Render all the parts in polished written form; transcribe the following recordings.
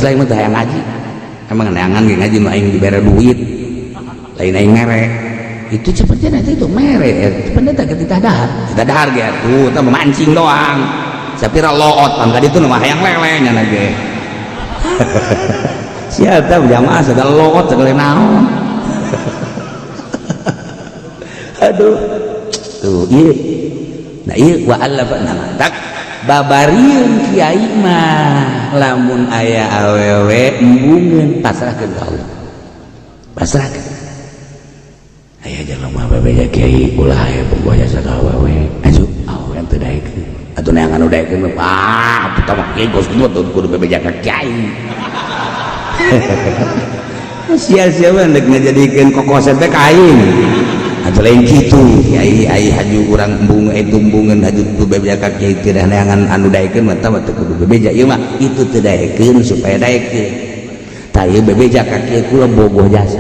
Lain mah teu hayang ngaji. Emang neangan ge ngaji mah aing dibere duit. Lain aing mere. Itu seperti nanti itu mere, pendeta kita dahar. Kita dahar ge atuh, tah mancing doang. Sapira loot pang ka ditu mah hayang lele nya ge. Siapa jamaah segala loot segala naon. Aduh. Tuh, ieu. Nah, ieu wa allafa nama tak babarieun kiai mah lamun aya awewe embungeun pasrahkeun ka Allah. Pasrahkeun. Aya jelema bebeja kiai ulah aya bogoh jasa ka awewe. Aju awewe teu daekeun. Atuh neangan nu daekeun mah ah atuh mah kiai kos kitu kudu bebeja ka kiai. Sia-sia we rek ngajadikeun kokoset teh ka aing. Atuh lain kitu kiai ai haju urang embung itu embungeun haju tu bebeja ka kiai teu neangan anu daekeun mah tah teu kudu bebeja ieu mah itu teu daekeun supaya daekeun. Tah ieu bebeja ka kiai kula bogoh jasa.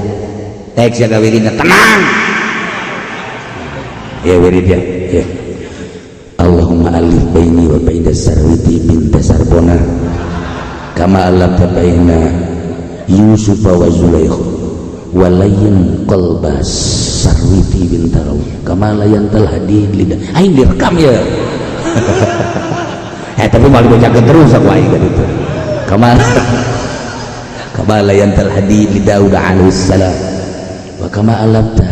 Daek sia gawiridna tenang. Ya wirid ya. Ya. Allahumma alif baini wa baina sarwiti binta sarbona kama alafta baina Yusuf wa Zulaikha walayin qalba sarwiti bintaraw kama layantal hadid lidah aing direkam ya. Tapi mau dibacakeun terus aku aing gitu kama kama layantal hadid li Daud alaihi salam wa kama alabta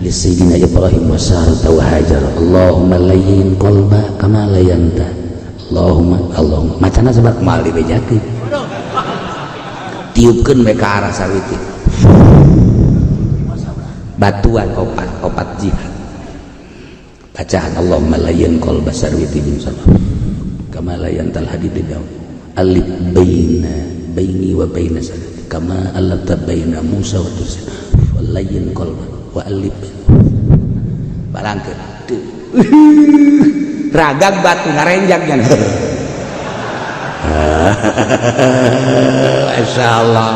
li sayyidina Ibrahim wa Sarah wa Hajar Allahumma layyin qalba kama layanta Allahumma Allahumma macana sebab mal dibejakeun tiupkeun we ka arah sarwiti batuan opat opat jihad bacaan Allahumma layyin qalba sarwiti bin Salah kama layantal hadid Daud alif baina baini wa baina sarwiti kama alafta baina Musa wa Tursin layyin qalba wa alif balangkeun ragag batu ngarenjak nya. Masyaallah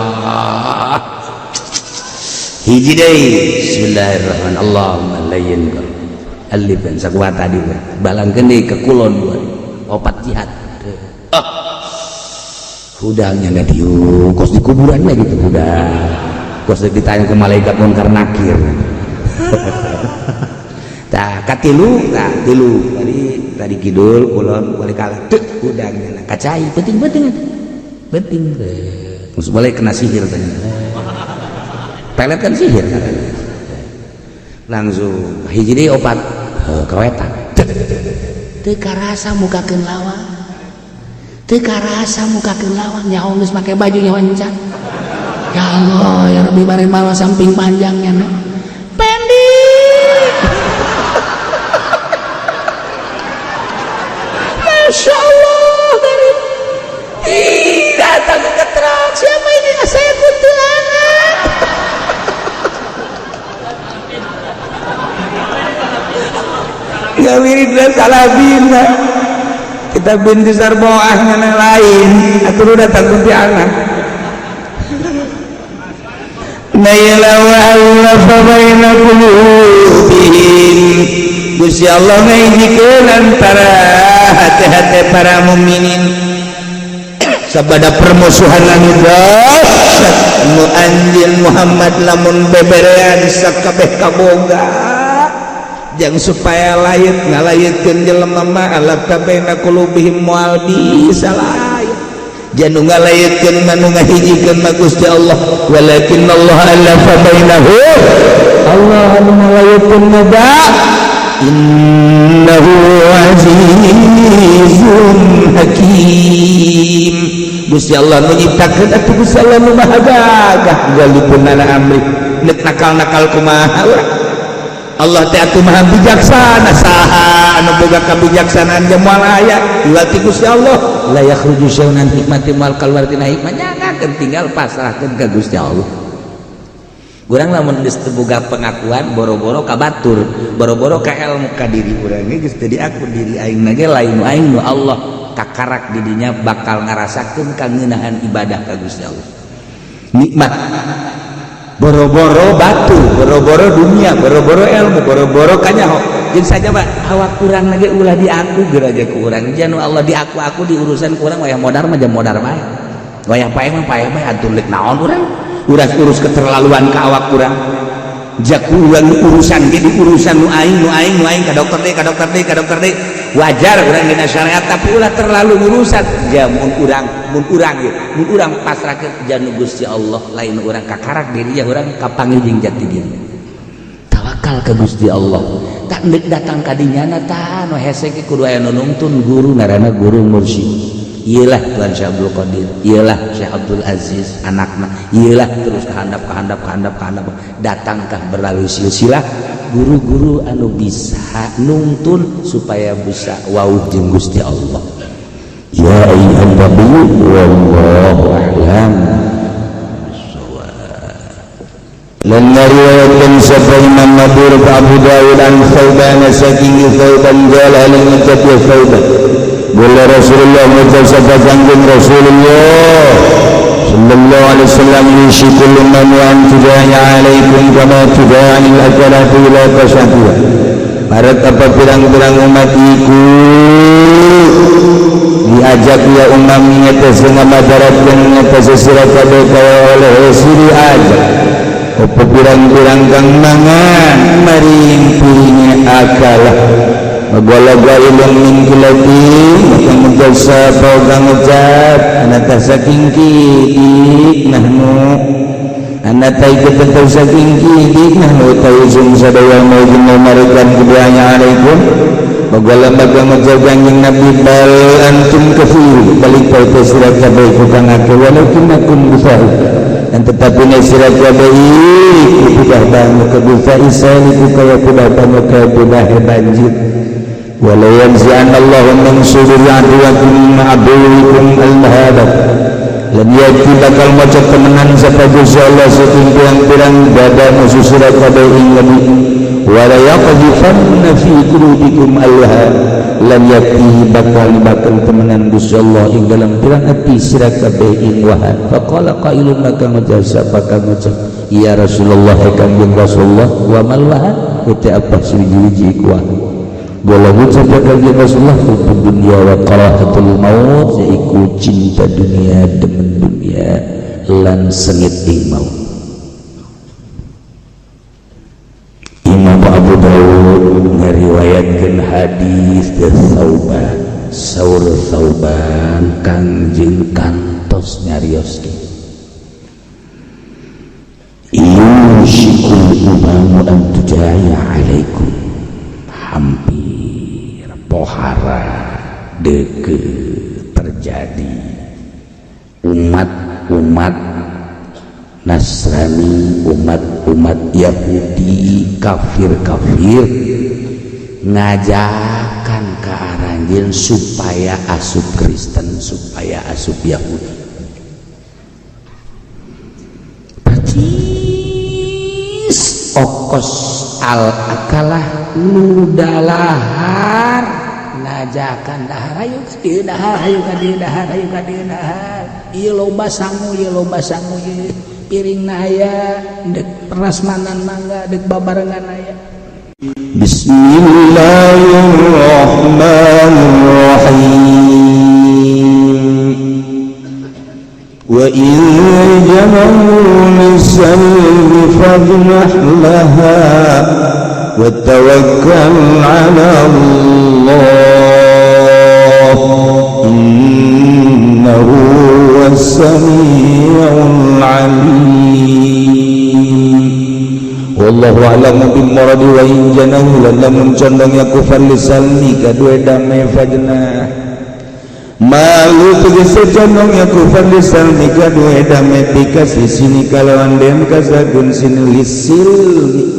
hiji deui bismillahirrahmanirrahim Allahumma layyin qalbi alif dan sakuat tadi balangkeun deui ke kulon dua opat jihad ah hudangnya da dieu kos di kuburan gitu hudang kos ditanya ke malaikat munkar nakir. Tah katilu tah tilu tadi tadi kidul kulon balik kalah teu hudangnya kacai penting-penting penting terus boleh kena sihir tanya pelet kan sihir langsung hiji deui opat kawetan teu karasa mukakeun lawang teu karasa mukakeun lawang nyaho geus make baju nyaho encan ya Allah ya Rabbi bare mawa samping panjangnya na pendi. Masya Allah dari datang ke truk siapa ini saya kuntilanak. Gak wirid dan salah bina kita binti sarboah yang lain atau datang kuntilanak. Naila wa allafa baina qulubihim Gusti Allah ngahijikeun antara hati-hati para mukminin sabada permusuhan anu dahsyat nu anjeun Muhammad lamun beberean sakabeh kaboga jang supaya layet ngalayetkeun jelema mah alafta baina qulubihim moal bisa layet janu ngalayetkeun mah nu ngahijikeun mah Gusti Allah walakin Allah alafa bainahum Allah anu ngalayetkeun mah innahu azizun hakim Gusti Allah nu nyiptakeun atuh Gusti Allah nu maha gagah galipun ana amri nek nakal-nakal kumaha urang Allah teh atuh maha bijaksana saha anu boga kabijaksanaan ge moal aya iwati Gusti Allah la yakhruju syai'un an hikmati moal kaluar tina hikmah nyangakeun tinggal pasrahkeun ka Gusti Allah. Urang lamun geus teu boga pengakuan boro-boro ka batur boro-boro ka ilmu ka diri urang ge geus teu diaku diri aing ge lain aing nu Allah kakarak didinya bakal ngarasakeun kangeunaan ibadah ka Gusti Allah nikmat boro-boro batu boro-boro dunia boro-boro ilmu boro-boro kanyaho jeung saja Pak awak kurang lagi ulah diaku geura aja ku urang janu Allah diaku aku di urusan kurang wayah modar mah jam modar bae. Wayah paeh mah paeh bae atuh, leuk naon urang urus-urus keterlaluan ka awak urang. Jakuan urusan jadi urusan nu aing, nu aing, nu aing, ka dokter deui, ka dokter deui, ka dokter deui. Wajar urang dina syariat, tapi ulah terlalu urusan. Ja mun urang, mun urang ieu, mun urang pasrahkeun janu Gusti Allah, lain urang kakarak diri ya, urang kapanggih jeung jati diri. Tawakal ka Gusti Allah. Tak ndek datang ka dinyana tah nu hese ge kudu aya nu nungtun guru, ngaranna guru mursyid. Iyalah Tuan Syekh Abdul Qadir, iyalah Syekh Abdul Aziz anakna, iyalah terus kehandap, kehandap, kehandap, kehandap, datangkah berlalu silsilah guru-guru anu bisa nungtun supaya bisa wauh jeung Gusti Allah. Ya ayyuhan nabiyyu, wallahu a'lam. Lan riwayatkan sapa Imam Abu Dawud an Thauban saking Thauban qala lan ngucap ya Thauban. Bola Rasulullah, ngucap sapa kanjeng Rasulullah sallallahu alaihi wasallam, yushikul umamu an tuda'i alaikum kama tuda'i al-akalatu ila qasatiha. Barat apa pirang-pirang umat iku diajak ya umam ngatasi ngamadaratkeun ngatasi sira kabeh kaya oleh siri ajak apa pirang-pirang kang mangan maring piringe akalah magalaga ilung min kilati maka ngucap sapa kang ngucap anata saking kidik nahnu anata iku tetep saking kidik nahnu tawisum sadaya maujin marikan keduanya alaikum. Magala maka ngucap kanjeng Nabi, bal antum kafir, balik pa sira kabeh ku kang akeh, walakinnakum gusa'i, dan tetapi ne sira kabeh iku kudah banyu kegusa'i saliku kaya kudah banyu kaya kudah banjir. Wala yanzi'an Allahu min suduri aduwakum aduwikum al-mahabat, lan yakti bakal maca temenan sapa Gusti Allah saking pirang-pirang dada musuh sira kabeh ing nabi, wala yaqdhifanna fi qulubikum alha, lan yakti bakal bakal temenan Gusti Allah ing dalam pirang ati sira kabeh ing wahan. Faqala qailun, maka ngucap sapa kang ngucap, ya Rasulullah, kanjeng Rasulullah, wa mal wahan, itu apa suwiji-wiji ku wahan? Bola ngucap kanjeng Rasulullah, hubbud dunya wa karahatul maut, yaiku cinta dunia, demen dunia lan sengit ing maut. Imam Abu Dawud ngariwayatkeun hadis dari Thauban, saur Thauban kangjeng kantos nyarioskeun, yushikul umamu an tujaya alaikum, hampir pohara deke terjadi umat-umat Nasrani, umat-umat Yahudi, kafir-kafir ngajakan ke aranjeun supaya asup Kristen, supaya asup Yahudi. Percis okos al akalah nu dalahar ngajakan dahar, ayo ka dieu dahar, ayo ka dieu dahar, ayo ka dieu dahar, ieu loba sangu, ieu loba sangu, ieu piring aya, dek prasmanan mangga, dek babarengan aya. Bismillahirrahmanirrahim. Wa in janahu lis-salmi fajnah laha wa tawakkal 'ala Allah innahu was-sami'ul 'alim. Wallahu a'lamu bil muradi. Wa in janahu, lamun condong ya kufar, lisalmi kadue damai, fajnah malu tegese condong ya kufar lisalmi kadue damai, bikasih sini kalawan den kasagun sini lisil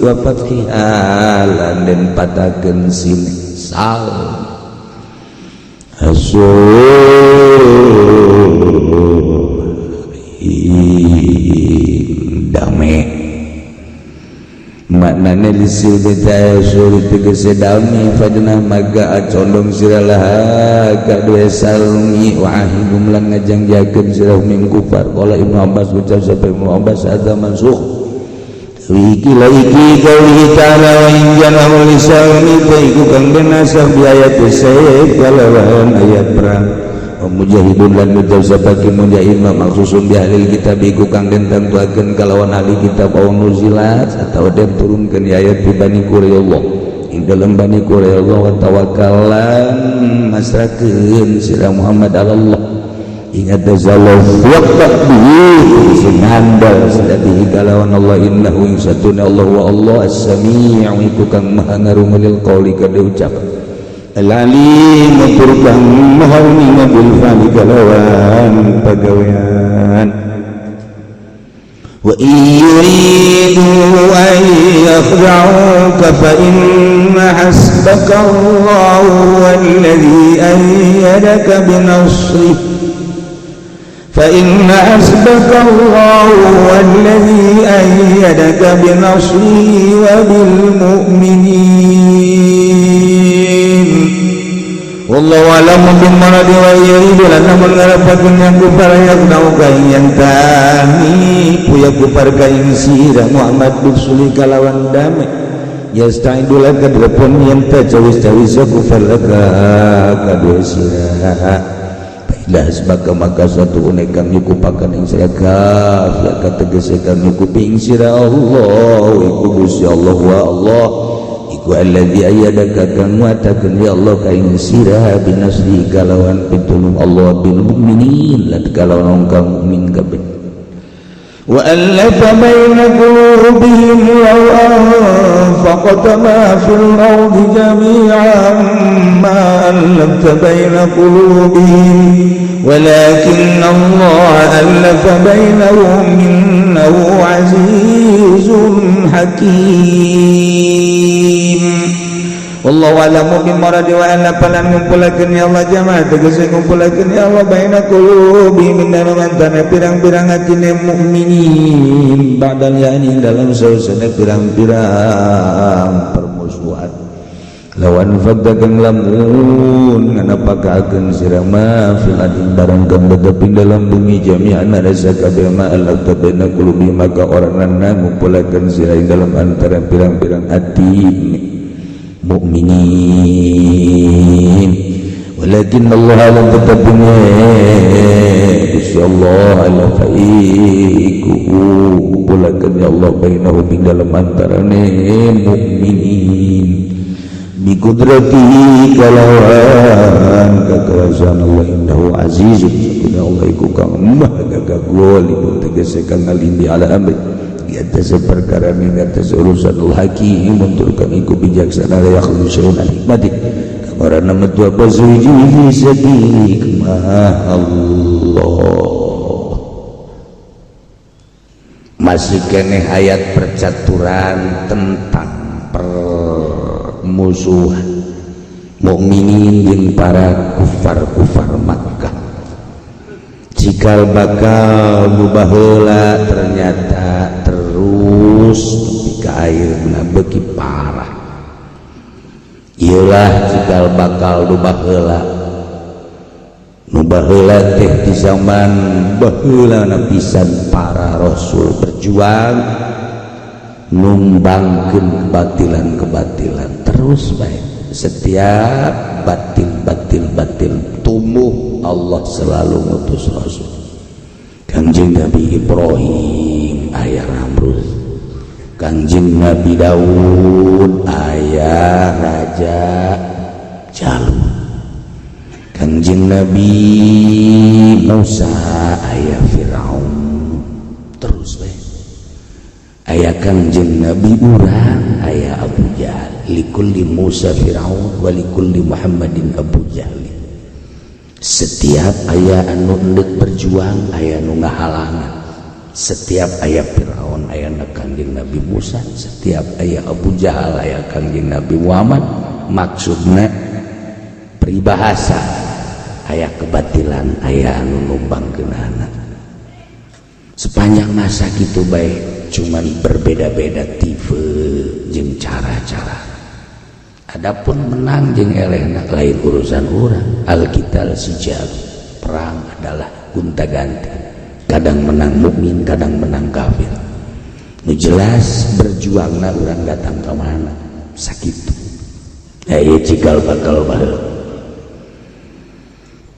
wa fathiha lan den patakeun sini sal asul damai. Maknanya lisil bitayasuri tegese dami, fajnah maga condong sira laha kadue salmi, wa ahidum lan ngajang jakeun sira ming kufar. Qala Ibnu Abbas, ucap sapa Ibnu Abbas, hadza mansukh iki la iki qaulihi ta'ala wa in janahu lisalmi, iku kang den nasab bi ayat sayf kalawan ayat perang. Wa mujahidun lan mujazabaki mujahid mah maksusun bi ahli kitab iku kang den tantuakeun kalawan ahli kitab au nuzilat atawa den turunkeun ayat di Bani Quraidah ing dalem Bani Quraidah. Wa tawakkalan masrakeun sira Muhammad Allah ingat Allah waqta bihi sing ngandal sira bihi kalawan Allah, innahu satuna Allah wa Allah as-sami'u iku kang maha ngarungu lil qauli kada ucapan, al-alim tur kang maha uninga bil fa'li kalawan pagawean. Wa yuridu an yakhda'uka fa inna hasbaka Allahu alladhi ayyadaka binasrihi. فإن حسبك الله هو الذي أيدك بنصره وبالمؤمنين، والله أعلم بالمراد. ويريد lamun ngarepakeun yang kufar yakhda'uka yen nipu ya kufar ka ing sira Muhammad bisulhi kalawan damai, yasta'idu laka drepon yen tacawis-cawis ya kufar laka kadua sira. Dah sebagai maka satu unek kang nyukupakan ing sira kaf ya kategese kang nyukupi ing sira Allah iku Gusti Allah wa Allah iku alladzi ayyadaka kang nguatakeun ya Allah ka ing sira binasri kalawan pitulung Allah, bil mukminin lan kalawan kang mukmin kabeh. Wa allafa baina qulubihim law anfaqta ma fil ardi jami'an ma allafta baina qulubihim walakin Allah allafa bainahum innahu azizun hakim. Wallahu a'lamu bimuradi. Wa allafa lan ngumpulakeun ya Allah jamaah tegese ngumpulakeun ya Allah baina qulubi min dalam antara pirang-pirang hatine mukminin ba'dal yani dalam sausana pirang-pirang permusuhan. Law anfaqta kang lamun nganapakakeun sira ma fil ardi barang kang tetep dalam bumi jami'an ada sakabeh ma allafta baina qulubi maka oranana ngumpulakeun sira ing dalam antara pirang-pirang hati mukminin, walakin Allah lam tetapnya Gusti Allah ala faiku ngumpulakeun ya Allah bainahum ing dalam antarane mukminin bikudratihi kalawan kekuasaan Allah, innahu azizun sakuna Allah iku kang maha gagah ghalibun tegese kang ngalindi ala amri di atas perkara di atas urusan, al hakim tur kang iku bijaksana, la yakhlu syai'un an hikmati kang ora metu apa suci saking hikmah Allah. Masih keneh ayat percaturan tentang permusuhan mukminin jeung para kufar-kufar Makkah, cikal bakal nu baheula ternyata terus nepi ka ayeuna beuki parah. Ieulah cikal bakal nu baheula, nu baheula teh di zaman baheula pisan para rasul berjuang numbangkeun kebatilan-kebatilan terus baik. Setiap batil batil batil tumbuh, Allah selalu ngutus rasul. Kangjeng Nabi Ibrahim aya Namrud, Kangjeng Nabi Daud aya Raja Jalut, Kangjeng Nabi Musa aya Firaun, terus bae aya Kangjeng Nabi urang aya Abu Jahal. Likulli Musa Firaun wa likulli Muhammadin Abu Jahal. Setiap aya anu endek berjuang aya nu ngahalangan. Setiap aya Firaun aya Kangjeng Nabi Musa, setiap aya Abu Jahal aya Kangjeng Nabi Muhammad. Maksudna peribahasa aya kebatilan aya anu numbangkeunana sepanjang masa gitu baik, cuman berbeda-beda tipe jeung cara-cara. Adapun menang jeung elehna lain urusan urang. Alkitab sijab perang adalah gonta-ganti, kadang menang mukmin, kadang menang kafir. Nu jelas berjuangna urang datang ke mana sakitu. Aya cikal bakal baheula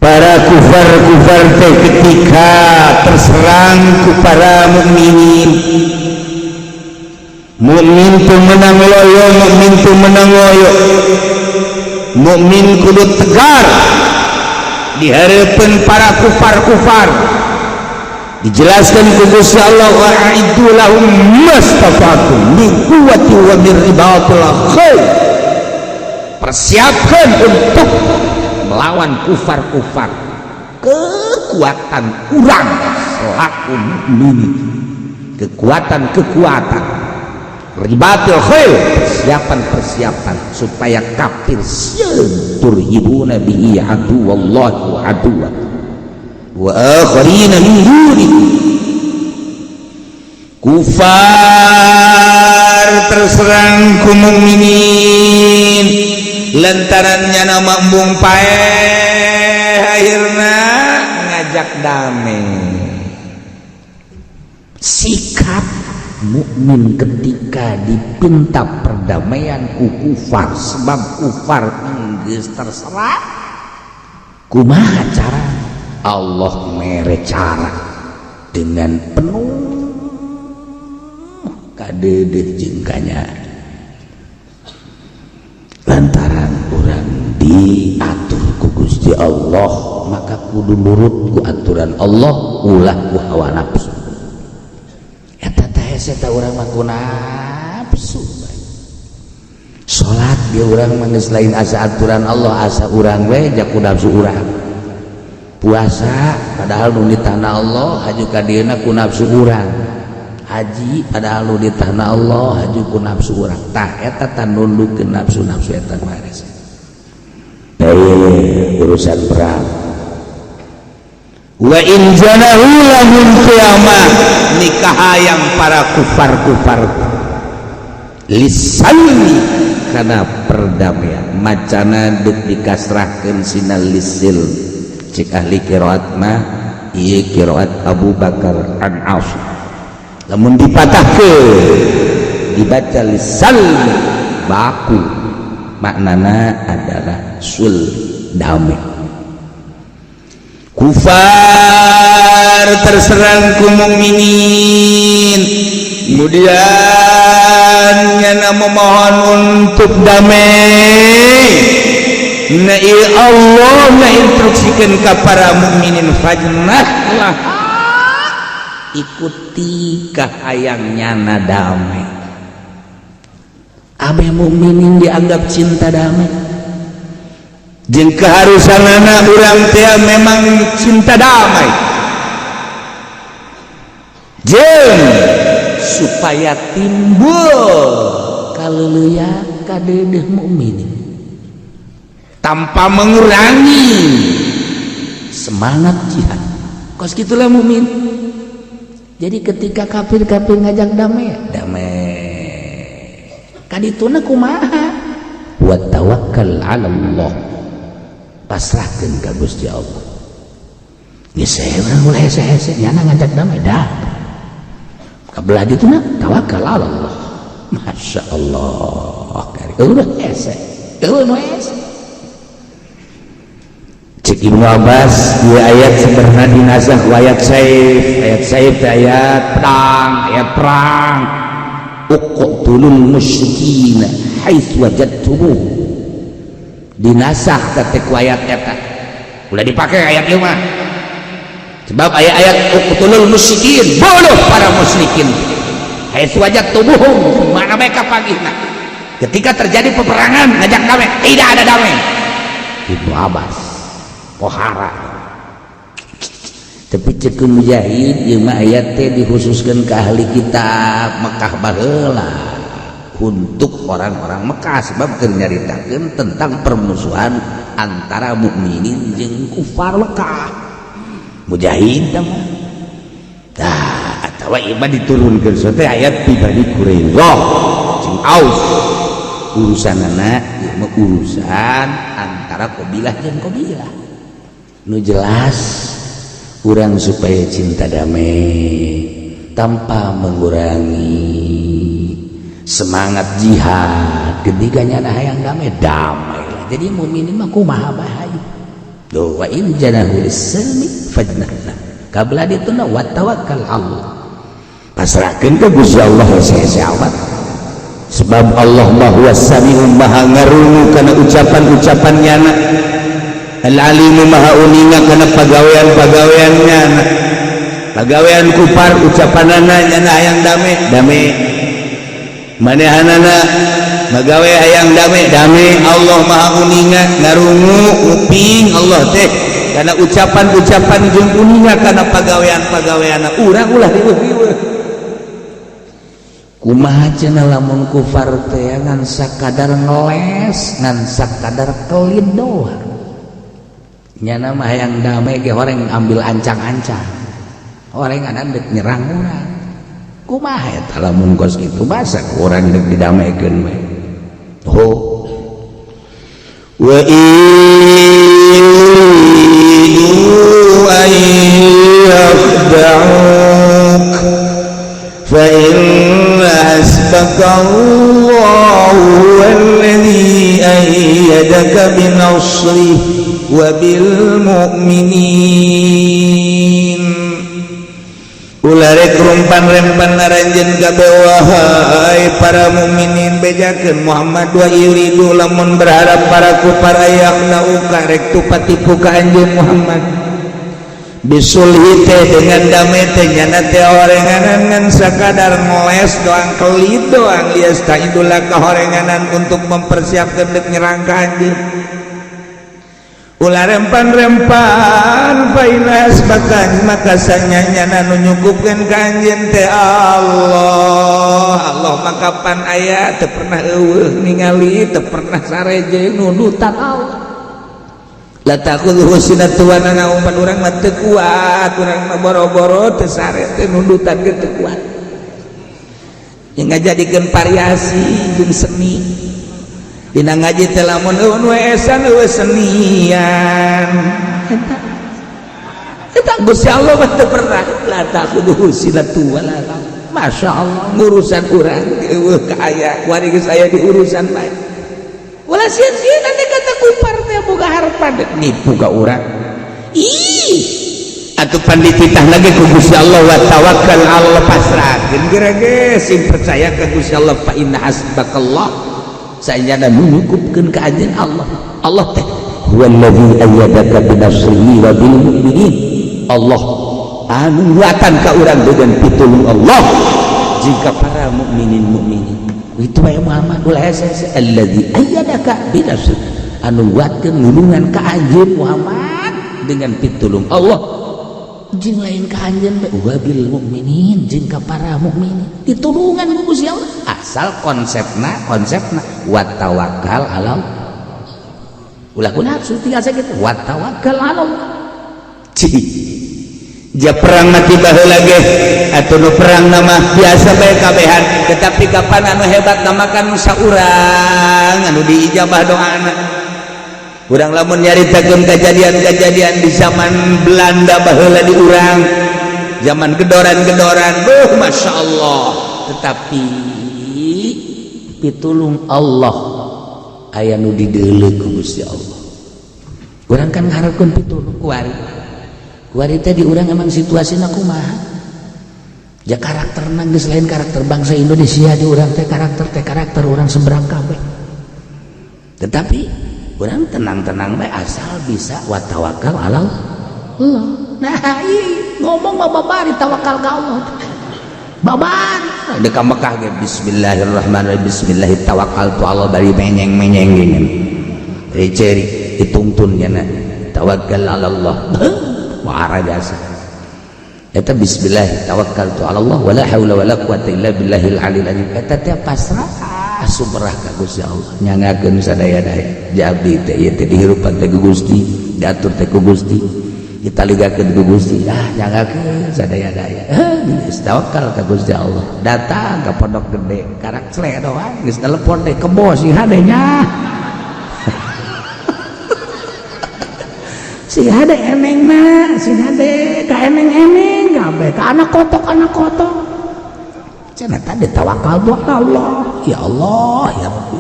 para kufar. Kufar-kufar teh ketika terserang ku para mukminin, mukmin teu menang loyo, mukmin teu menang loyo, mukmin kudu tegar di hadapan para kufar-kufar. Dijelaskan ku Gusti Allah, wa a'iddu lahum mastata'tum min quwwati wa min ribatil khair. Persiapkan untuk melawan kufar-kufar kekuatan kurang selaku mukmin, kekuatan-kekuatan ribatil khair, persiapan-persiapan supaya kafir sieun. Turhibuna bihi aduwallahi wa aduwwa wa akharina min dunihi. Kufar terserang ku mukminin lantaran nyana embung paeh, akhirna ngajak damai. Sikap mukmin ketika dipinta perdamaian ku kufar, sebab kufar geus terserang, kumaha cara? Allah mere cara dengan penuh kadeudeuh jeung kanya, lantaran urang diatur ku Gusti Allah, maka kudu nurut ku aturan Allah, ulah ku hawa nafsu. Eta teh hese teh urang mah ku nafsu. Salat dia urang mah geus lain asa aturan Allah, asa urang we ja ku nafsu urang. Puasa padahal nu dititah Allah haju ka dieuna ku nafsu urang, haji padahal nu dititah Allah haju ku nafsu urang. Tah, eta tah nundukkeun nafsu-nafsu, eta mah hese. Urusan perang, wa in janahu lamun qiyamah nikah yang para kufar-kufar lisalmi karena perdamaian, macana dek dikasrahkeun sina lisil. Cek ahli qiraat mah ieu qiraat Abu Bakar an Asim, lamun dipatahkeun dibaca lisalmi baku, maknana adalah sul damai. Kufar terserang ku mukminin, kemudian nyana memohon untuk damai. Nah, Allah na instruksikan ke para mukminin, fajnah lah, ikuti kahayang nyana damai. Abe mukminin dianggap cinta damai jeung keharusan anak urang teh memang cinta damai jeung supaya timbul kaleuleya kadeudeuh mukminin tanpa mengurangi semangat jihad. Kos gitulah mukmin. Jadi ketika kafir-kafir ngajak damai, damai. Kadituna kumaha? Wa tawakkal 'ala Allah, pasrahkeun ka Gusti Allah. Geus urang ulah hese-hese, nyana ngajak damai dah kabelah dituna tawakal 'ala Allah. Masya Allah, udah hese, eueuh nu hese. Cek Ibnu Abbas, dua ayat sebenarnya dinasah ku ayat saif. Ayat saif teh ayat pedang, ayat perang. Uqtulul musyrikin haitsu wajadtumuh, dinasah teh ku ayat eta. Ulah dipake ayat ieu mah, sebab ayat-ayat uqtulul musyrikin, bunuh para musyrikin, haitsu wajadtumuhum, mana mereka pagihna. Ketika terjadi peperangan ngajak damai, tidak ada damai. Ibnu Abbas pohara, tapi cek Mujahid ieu mah ayat teh dikhususkan ke ahli kitab Mekah baheula, untuk orang-orang Mekah, sebab keur nyaritakeun tentang permusuhan antara mukminin jeung kufar Mekah. Mujahid mah tah, atawa ieu mah diturunkeun teh ayat di Bani Quraidah jeung Aus. Urusanana ieu mah urusan antara kabilah jeung kabilah. Nu jelas urang supaya cinta damai tanpa mengurangi semangat jihad. Ketika nyana hayang damai, damai lah. Jadi mukminin mah kumaha bae. Tuh, wa in janahu lis-salmi fajnah lah. Kabla dituna wa tawakkal Allah. Pasrahkeun ka Gusti Allah hese amat. Sebab Allah maha sami'u maha ngarungu kana ucapan-ucapan nyana. Al-alimu maha uninga kana pagawean-pagawean nyana. Pagawean kupar ucapanana nyana hayang dame, dame. Manehanana magawe hayang dame, dame. Allah maha uninga ngarungu kuping Allah teh karena ucapan-ucapan jeung uninga kana pagawean-pagaweanna urang ulah riweuh-riweuh. Kumaha cenah lamun kufar teh ngan sakadar ngeles, ngan sakadar kelit doang. Nyana mah hayang dame ge horeng ambil ancang-ancang. Horeng anan dek nyerang urang. Kumaha eta lamun kos kitu basa urang dek didamekeun we. Oh. Wa iridu an yakhda'uk fa inna hasbaka Allahu huwallazi ayyadaka binasrihi wa bil mu'minin. Ulah rek rumpan-rempan aranjeun kabeh wahai para mukminin bejakeun Muhammad wa yuridu lamun berharap para kufar ayakna rek tupatipu ka anjeun Muhammad bisulhi teh dengan damai teh nyana teh orenganan ngan sakadar ngoles doang kelit doang liastaidulah kahorenganan untuk mempersiapkan dek nyerang ka anjeun. Ulah rempan-rempan fa inna hasbaka maka sanyanyana nu nyukupkeun ka anjeun teh Allah. Allah maka pan aya teu pernah eueuh ningali teu pernah sareje nundutan Allah. La ta'khudhuhu sinatun wa naum pan urang mah teu kuat, urang mah boro-boro teu sare teh nundutan ge teu kuat. Yang ngajadikeun variasi jeung seni. Dina ngaji teh lamun eueun weesan eueuh senian. Eta Gusti Allah mah teu pernah la ta'khudhuhu sinatun wa la naum. Masya Allah ngurusan urang eueuh ka aya kuari geus aya di urusan bae. Ulah sieun-sieun ane kata kupar teh boga harapan nipu ka urang. Ih atuh pan dititah lagi ku Gusti Allah wa tawakkal Allah pasrahkeun geura ge sing percaya ka Gusti Allah fa inna hasbakallah. Sayana menyukupkeun ka anjeun Allah. Allah teh huwallazi ayyadaka binasrihi wa bil mu'minin. Allah anu nguatan ka urang dengan pitulung Allah jika para mukminin mukminin. Itu wae Muhammad ulah hese allazi ayyadaka binasrihi anu nguatkeun nulungan ka anjeun Muhammad dengan pitulung Allah jeung lain ka anjeun bae wa bil mukminin jeung ka para mukminin ditulungan ku Gusti Allah asal konsepna wa tawakkal ala Allah. Ulah ku nafsu tinggal sakitu wa tawakkal ala Allah. Cih ja perang mati baheula ge atuh nu perang nama biasa bae kabehan tetapi kapan anu hebat nama kan saurang anu diijabah doana. Urang lamun nyaritakeun kejadian-kejadian di zaman Belanda baheula di urang zaman gedoran-gedoran duh Masya Allah tetapi pitulung Allah aya nu dideuleu ku Gusti Allah. Urang kan ngaharepkeun pitulung kuari kuari teh di urang emang situasina kumaha ja karakterna geus lain karakter bangsa Indonesia di urang teh karakter urang seberang kabeh tetapi urang tenang-tenang bae asal bisa wa tawakkal ala Allah. Nah ieu ngomong mah babari tawakal ka Allah babari di ka Mekah ge bismillahirrahmanirrahim bismillah tawakkaltu Allah bari menyeng-menyeng gini ceri dituntun nya tawakal ala Allah wara biasa eta bismillah tawakkaltu ala Allah wala haula wala quwata illa billahil aliyil azim eta teh pasrah sumerah ka Gusti Allah nyangakeun sadaya-daya abdi teh ieu teh dihirupan teh ku Gusti diatur teh ku Gusti ditaligakeun ku Gusti ah nyangakeun sadaya-daya geus tawakal ka Gusti Allah datang ka Pondok Gede karak cele doang geus telepon teh kebo sing hade nya sing hade enengna sing hade ka eneng-eneng kabeh ka anak kotok cenah tadi tawakal buat Allah ya Allah ya Rabbi.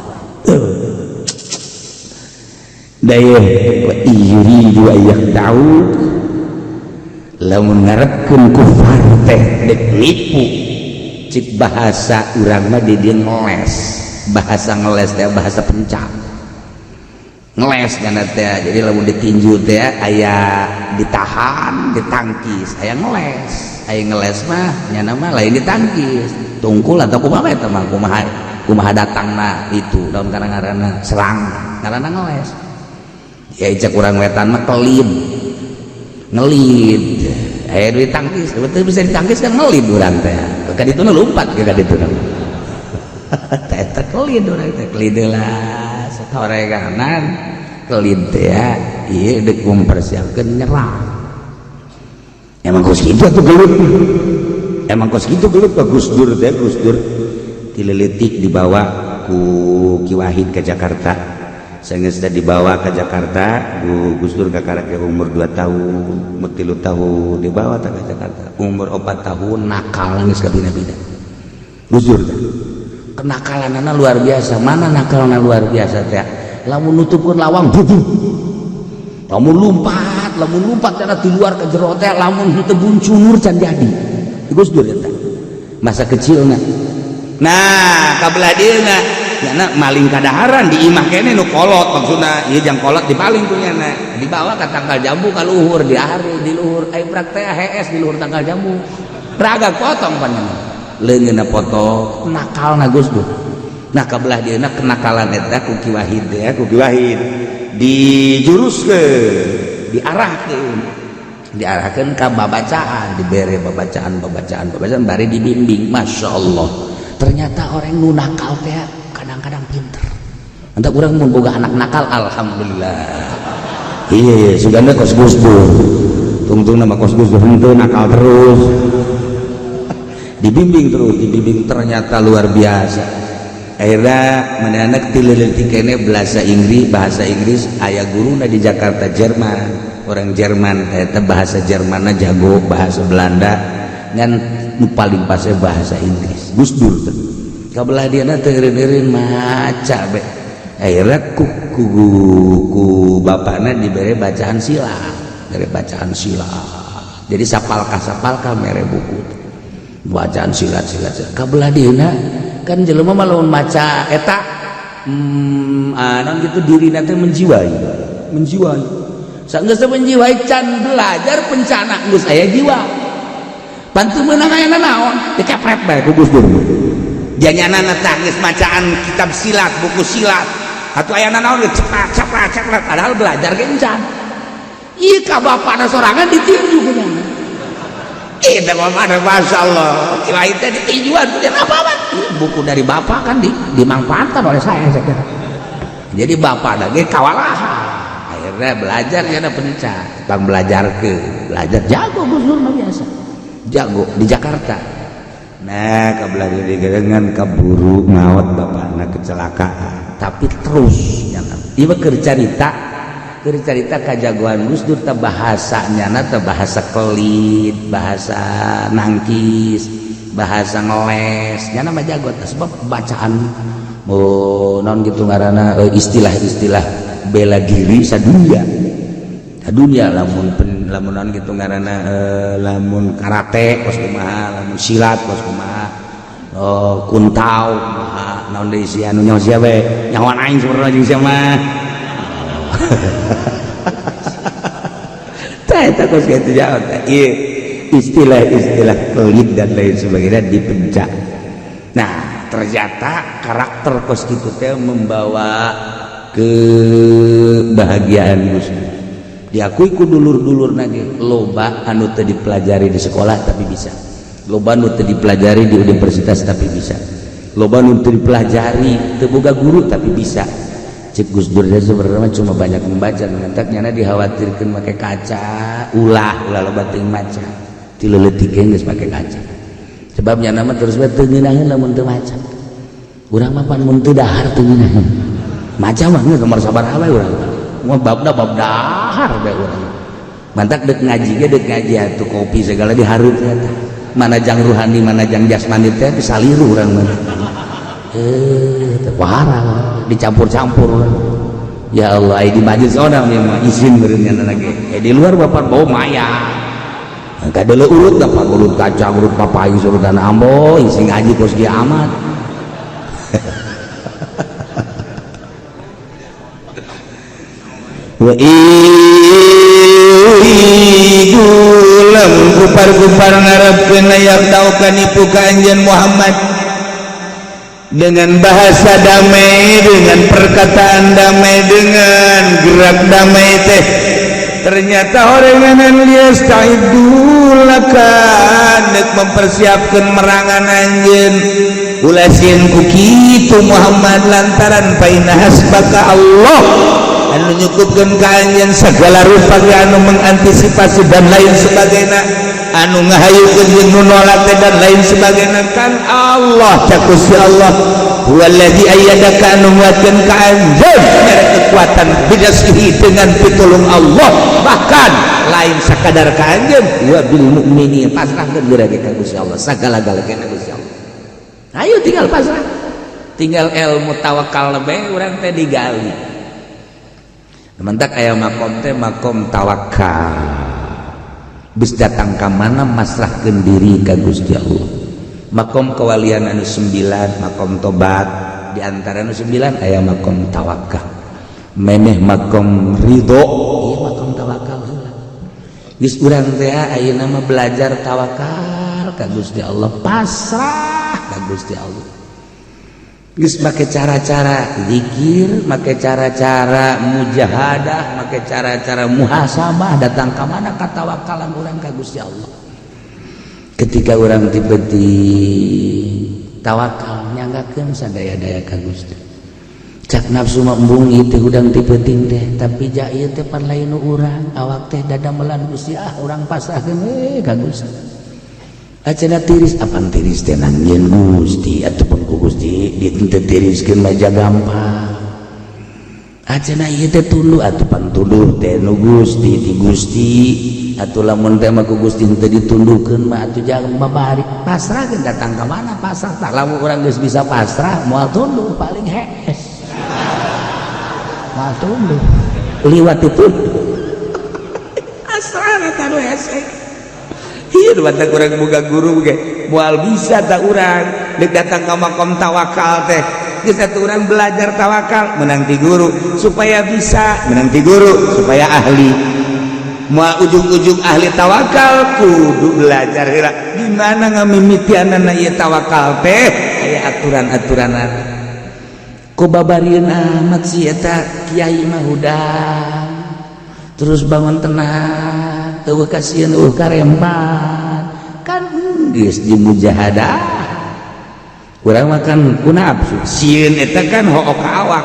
Daya wa yuridu ayyakhda'u, lamun ngarepkeun kufar teh dek nipu, cik bahasa urang mah di dieu ngeles. Bahasa ngeles teh bahasa pencak, ngeles kana teh. Jadi lamun ditinju teh aya ditahan, ditangkis, aya ngeles. Aya ngeles mah nyana mah lain ditangkis, tungkul atau kumaha eta mah, kumaha kumaha datangna itu daun karena ngaranna serang, ngaranna ngeles. Ya, cek urang wetan mah kelid, ngelid. Aya ditangkis, betul bisa ditangkis kan, ngelid urang teh ka ditu, lompat ke ka ditu teh, eta kelid urang teh. Kelid lah satoreganan, kelid teh ya. Ieu dek mempersiapkeun nyerang. Emang kos kitu atuh gelut, emang kos kitu gelut. Pak Gus Dur teh, Gus Dur ti leutik dibawa ku Ki Wahid ke Jakarta. Sehingga sudah dibawa ke Jakarta Gus Dur kakara umur 2 tahun, umur 3 tahun dibawa ke Jakarta. Umur 4 tahun nakal geus kabina-bina Gus Dur teh. Kenakalanana luar biasa. Mana nakalna luar biasa teh, lamun nutupkeun lawang bubuh, lamun lompat, lamun lompat cara di luar ke jero teh, lamun henteu buncunur can jadi Gus Dur eta masa kecilna. Nah, kabelah dieuna nyana maling kadaharan di imah kene nu kolot, maksudna ieu jang kolot dipaling ku nyana, dibawa ka tangkal jambu ka luhur, diari di luhur. Ai prak teh hees di luhur tangkal jambu, raga potong pan nyana, leungeunna potong. Nakalna Gus Dur. Nah, kabelah dieuna kenakalan eta ku Ki Wahid ya, ku Ki Wahid dijuruskeun, diarahkeun, diarahkeun ka babacaan, dibere babacaan, babacaan, babacaan, bari dibimbing. Masya Allah, ternyata orang nu nakal teh kadang-kadang pinter. Entah urang mun boga anak nakal, alhamdulillah. Iya, suganda kos Gus Dur, tungtung nama kos Gus Dur henteu nakal terus. Dibimbing terus, dibimbing, ternyata luar biasa. Akhirnya mana anak ti leutik kene bahasa Inggris, bahasa Inggris. Aya guruna di Jakarta, Jerman, orang Jerman eta, bahasa Jermanna jago, bahasa Belanda, ngan nu paling pasnya bahasa Inggris Gus Dur teh. Kabelah dieuna teu eureun-eureun maca be. Akhirnya ku bapakna dibere bacaan silat, dari bacaan silat. Jadi sapalka sapalka mere buku bacaan silat, silat, silat. Kabelah dieuna kan jelema mah lamun maca eta naon gitu, dirina teh menjiwai, menjiwai. Saenggeus menjiwai, can belajar pencana geus aya jiwa. Bantu meunang aya naon, dikepret bae ku Gus Dur. Janyana tah geus macaan kitab silat, buku silat atau aya naon, cepat cepat cepat, padahal belajar ge encan. Ieu ka bapakna sorangan ditinju ku nyana. Itu mah Masya Allah, kirain teh ditinjuan apa apa. Buku dari bapak kan dimanfaatkan oleh saya kira. Jadi bapak lagi kawalahan. Akhirnya belajar ya, ada pencak bang, belajar ke belajar jago. Gus Dur mah biasa jago di Jakarta. Nah, kabelah dengan kaburu maut bapakna, kecelakaan, tapi terus nyana ieu keur carita, keur carita kajagoan Gus Dur teh, bahasa nyana teh bahasa kelit, bahasa nangkis, bahasa ngeles. Nyana mah jago teh, sebab bacaan, oh, non gitu ngaranna, istilah-istilah bela diri sadunia, sadunia. Lamun pen, lamun non gitu ngaranna, lamun karate kos kumaha, lamun silat kos kumaha, oh, kuntau kumaha, naon deui sia anu nyaho sia we, nyahoan aing sebenarnya jeung sia mah. Tah, eta kos kitu jauh teh. Ieu istilah-istilah kelit dan lain sebagainya dipencak. Nah, ternyata karakter kos kitu teh membawa kebahagiaan Gus Dur. Diakui ku dulur-dulur nage, loba anu teu dipelajari di sekolah tapi bisa, loba anu teu dipelajari di universitas tapi bisa, loba anu teu dipelajari, teu boga guru tapi bisa. Cek Gus Dur sebenarnya cuma banyak membaca. Ngantak nyana dikhawatirkan make kaca, ulah ulah loba teuing maca. Ti leutik geus make kaca, sebab nyana mah terus bae teu ngeunaheun lamun teu maca. Urang mah pan mun teu dahar teu ngeunaheun maca mah, geus nomor sabaraha bae urang mah, babna bab dahar bae urang. Mantak dek ngaji ge, dek ngaji atuh kopi segala dihareup eta, mana jang ruhani, mana jang jasmani teh saliru urang mah. Teh parah, dicampur-campur. Ya Allah, ai di majelis orang yang mah izin meureun nya lagi. Eh, di luar bapak bau maya. Kadele urut dapat urut kacang, urut papai, urut tanah ambo, isi ngaji kos dia amat. Wa idulam kupar-kupar ngarepkeun layak tau nipu ka anjeun Muhammad dengan bahasa damai, dengan perkataan damai, dengan gerak damai teh. Ternyata orenganan liyastaidulaka nek mempersiapkan merangan anjeun ulah sieun ku kitu Muhammad lantaran paina hasbaka Allah anu nyukupkeun ka anjeun segala rupa ge anu mengantisipasi dan lain sebagainya, anu ngahayukeun jeung nu nolak dan lain sebagainya. Kan Allah cak Gusti Allah huwallazi ayyadaka anu nguatkeun ka anjeun mere kekuatan bidasihi dengan pitulung Allah, bahkan lain sakadar ka anjeun wa bil mukminin pasrahkeun geura ka Gusti Allah sagala-galana Gusti Allah. Ayo tinggal pasrah, tinggal ilmu tawakal lebih urang teh digali. Mentak aya makom teh makom tawakal. Geus datang ka mana masrahkeun diri ka Gusti Allah. Makom kewalian anu 9, makom tobat di antara anu 9 aya makom tawakal. Memeh makom ridho, ieu makom tawakal heula. Geus urang teh ayeuna mah belajar tawakal ka Gusti Allah, pasrah ka Gusti Allah. Geus make cara-cara zikir, make cara-cara mujahadah, make cara-cara muhasabah, datang ka mana katawakalan urang ka Gusti Allah. Ketika urang tipe tawakal nyanggakeun sadaya-daya ka Gusti. Cak nafsu mah embung ieu teh hudang ti peuting teh, tapi ja ieu teh pan lain nu urang, awak teh dadamelan Gusti, ah urang pasrahkeun we ka Gusti. Acana tiris, apaan tiris teh nangieun Gusti ataupun ku Gusti diteu tiriskeun mah gampang. Acana ieu teh tunduh atuh pan tunduh teh nu Gusti di Gusti atuh lamun teh mah ku Gusti teu ditunduhkeun mah atuh jangan babari pasrahkeun datang ka mana pasrah tah lamun urang geus bisa pasrah moal tunduh paling hees moal tunduh liwat itu pasrah eta nu hese. Iya, mata kurang boga guru ge moal bisa tak urang deuk datang ka makom tawakal teh. Geus atuh urang belajar tawakal menang ti guru supaya bisa, menang ti guru supaya ahli. Moal ujung-ujung ahli tawakal kudu belajar heula di mana ngamimitianana ieu tawakal teh aya aturan-aturanana. Ku babarieun amat si eta kiai mah hudang terus bangun tenang eueuh kasieun eueuh karempan kan geus di mujahadah urang mah kan ku nafsu sieun eta kan hook ka awak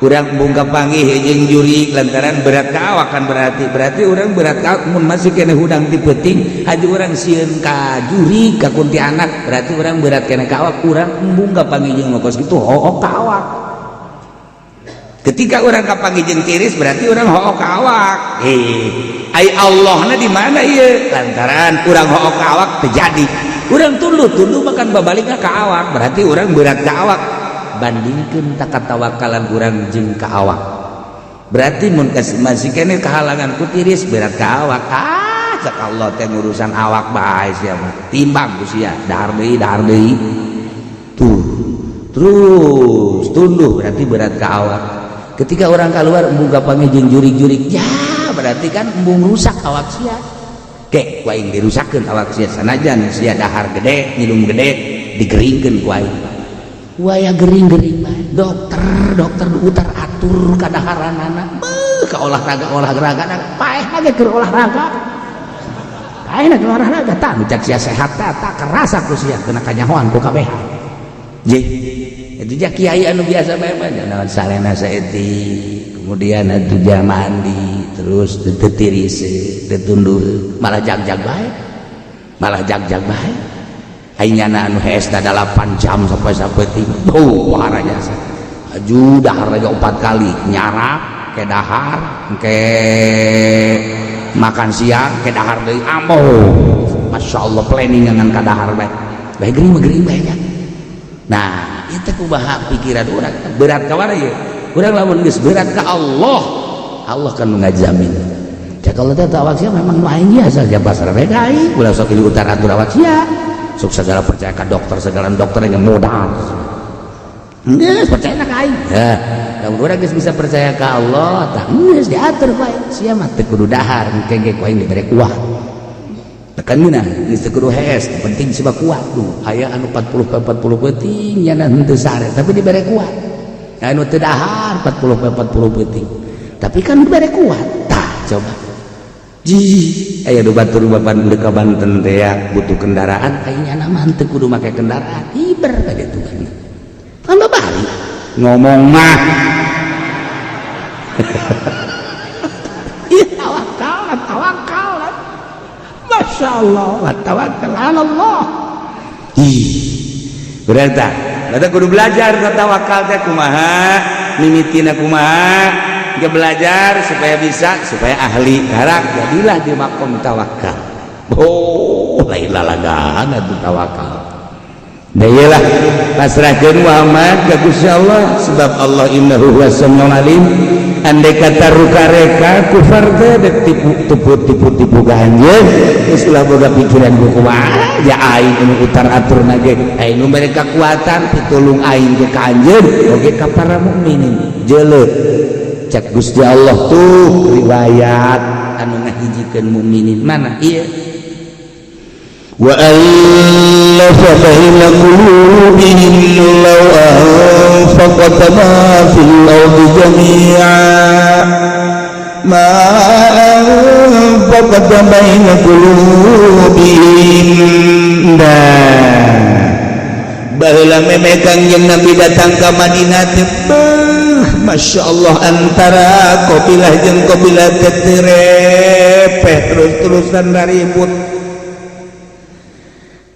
urang embung kapanggih jeung jurig lantaran berat ka awak kan berarti urang berat ka awak mun masih keneh hudang ti peuting haji urang sieun ka jurig ka kuntianak berarti urang berat keneh ka awak urang embung kapanggih jeung kos kitu hook ka awak. Ketika orang kapanggih jeung tiris berarti orang hook ka awak. Ai Allahna di mana ieu? Lantaran urang hook ka awak terjadi. Urang tunduh-tunduh makan babalikna ka awak, berarti urang berat ka awak. Bandingkeun tak katawakalan urang jeung ka awak. Berarti mun masih keneh kahalangan ku tiris berat ka awak. Ah, cak Allah teh ngurusan awak bae sia mah. Timbang ku sia, dahar deui, dahar deui. Tuh. Terus tunduh berarti berat ka awak. Ketika orang keluar embung kapanggih jeung jurig-jurig, ya berarti kan embung rusak awak sia. Kek ku aing dirusakkeun awak sia sanajan sia dahar gede, minum gede, digeringkeun ku aing. Waya gering-gering bae. Dokter utar atur kadaharanana. Beuh ka olahraga-olahraga paehna ge keur olahraga. Paehna keur olahraga tah nu cak sia sehat tah tah kerasa ku sia kena kanyahoan ku kabehan. Jeh itu ja kiai anu biasa bae mah naon salena saeutik kemudian atuh ja mandi terus teu tiris teu tunduh malah jag-jag bae malah jag-jag bae ai nyana anu hees da 8 jam sampai sapeuting tuh wahara jasa aju dahar lagi 4 kali nyarap ke dahar ke makan siang ke dahar deui ambo Masya Allah planning ngan ka dahar bae bae gering mah gering bae nya. Nah itu kumaha pikiran urang berat ka mana ieu Urang lamun geus berat ka Allah, Allah kan ngajamin. Cek Allah teh awak sia memang nu aing biasa aja pasar bae ka aing. Ulah sok ieu atur awak sia. Sok segala percaya ka dokter, segala dokter yang modal. Geus percaya ka aing. Ya, lamun urang geus bisa percaya ka Allah, tah geus diatur ku aing. Sia mah teu kudu dahar, engke ge ku aing dibere kuat. Tekan geunah, geus teu kudu hees, penting sia kuat tuh. Aya anu 40 ke 40 peuting nya henteu sare, tapi dibere kuat. Anu teu dahar 40 ke 40 peuting. Tapi kan dibere kuat. Tah, coba. Ji, aya nu batur bapan deuk ka Banten teh ya, butuh kendaraan, aya nyana mah henteu kudu make kendaraan. Hiber ka ditu kan. Kan babari ngomong mah. Ih, tawakal, tawakal. Masya Allah, tawakal ala Allah. Ih, berarti berarti kudu belajar tawakal teh kumaha, mimitina kumaha. Dia belajar supaya bisa, supaya ahli karak jadilah di makom tawakal. Oh, lain lalagaan atuh tawakal. Nah iyalah pasrahkeun Muhammad ka Gusti Allah sebab Allah innahu huwas samiul alim. Andai kata ruka-reka kufar teh dek tipu tipu tipu tipu ka anjeun, geus ulah boga pikiran ku kumaha ya aing nu utar aturna ge aing nu mere kakuatan pitulung aing ge ka anjeun oge ka para mukminin. Jeuleuh cek Gusti Allah tuh riwayat anu ngahijikeun mukminin mana ieu wa allafa baina qulubihim law anfaqta ma fil ardi jami'a ma anfaqta baina qulubihim. Nah baheula memeh Kangjeng Nabi datang ka Madinah teh, Masya Allah, antara kabilah jeung kabilah teh terepeh terus-terusan ribut.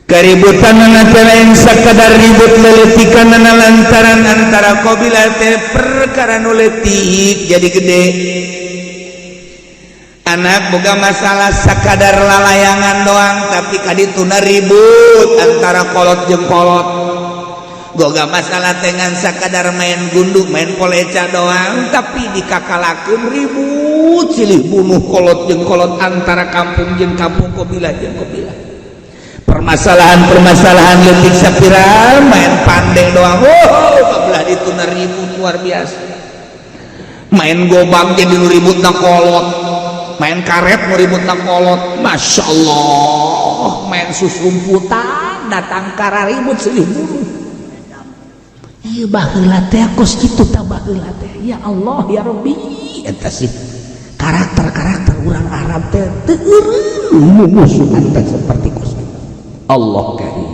Keributan lain sakadar ribut leletikan lantaran antara kabilah teh perkara nu leutik jadi gede. Anak boga masalah sakadar lalayangan doang, tapi kadituna ribut antara kolot jeung kolot. Boga masalah dengan sakadar main gundu, main poleca doang, tapi dikakalakeun ribut silih bunuh kolot jeung kolot antara kampung jeung kampung, kabilah jeung kabilah. Permasalahan-permasalahan leutik sapira main pandeng doang, oh kabelah dituna ribut luar biasa. Main gobang jadi nu ribut na kolot, main karet nu ribut na kolot. Masya Allah, main susumputan datang kara ribut silih bunuh. Ieu baheula teh kos kitu tah baheula teh. Ya Allah ya Rabbi, eta sih karakter-karakter urang Arab teh teu eureun mumusuhan teh seperti kos kitu. Allah karim.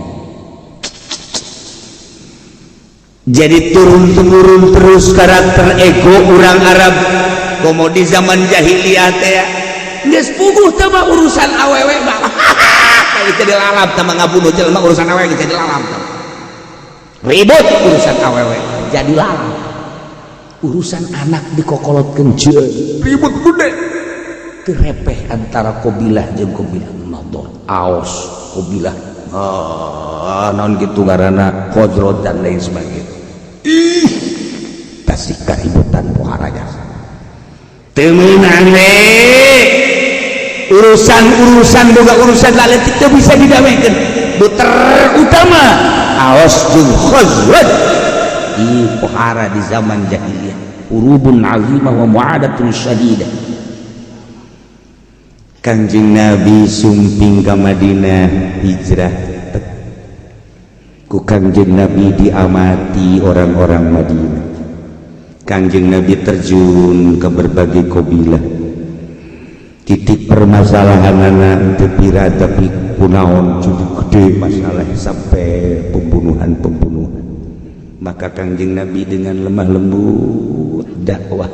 Jadi turun temurun terus karakter ego urang Arab komo di zaman jahiliyah teh geus puguh teh mah urusan awewe mah kayak jadi lalap teh mah ngabunuh jelema urusan awewe jadi lalap teh. Ribut urusan awewe jadi lalap, urusan anak dikokolotkeun ribut gede terepeh antara kabilah jeung kabilah Nador, Aos, kabilah naon gitu ngaranna Khazraj dan lain sebagainya. Ih, pasti keributan pohara jasa teu meunang we. Urusan-urusan boga urusan laletik teu bisa didamaikeun. Nu terutama Aos jeung Khazraj di pohara di zaman jahiliyah, urubun azimah wa muadatun syadidah. Kanjeng Nabi sumping ka Madinah hijrah ku Kangjeng Nabi diamati orang-orang Madinah. Kangjeng Nabi terjun ke berbagai kabilah. Titik permasalahan anak tepira tapi kunaon jadi gede masalah sampai pembunuhan-pembunuhan. Maka Kangjeng Nabi dengan lemah lembut dakwah,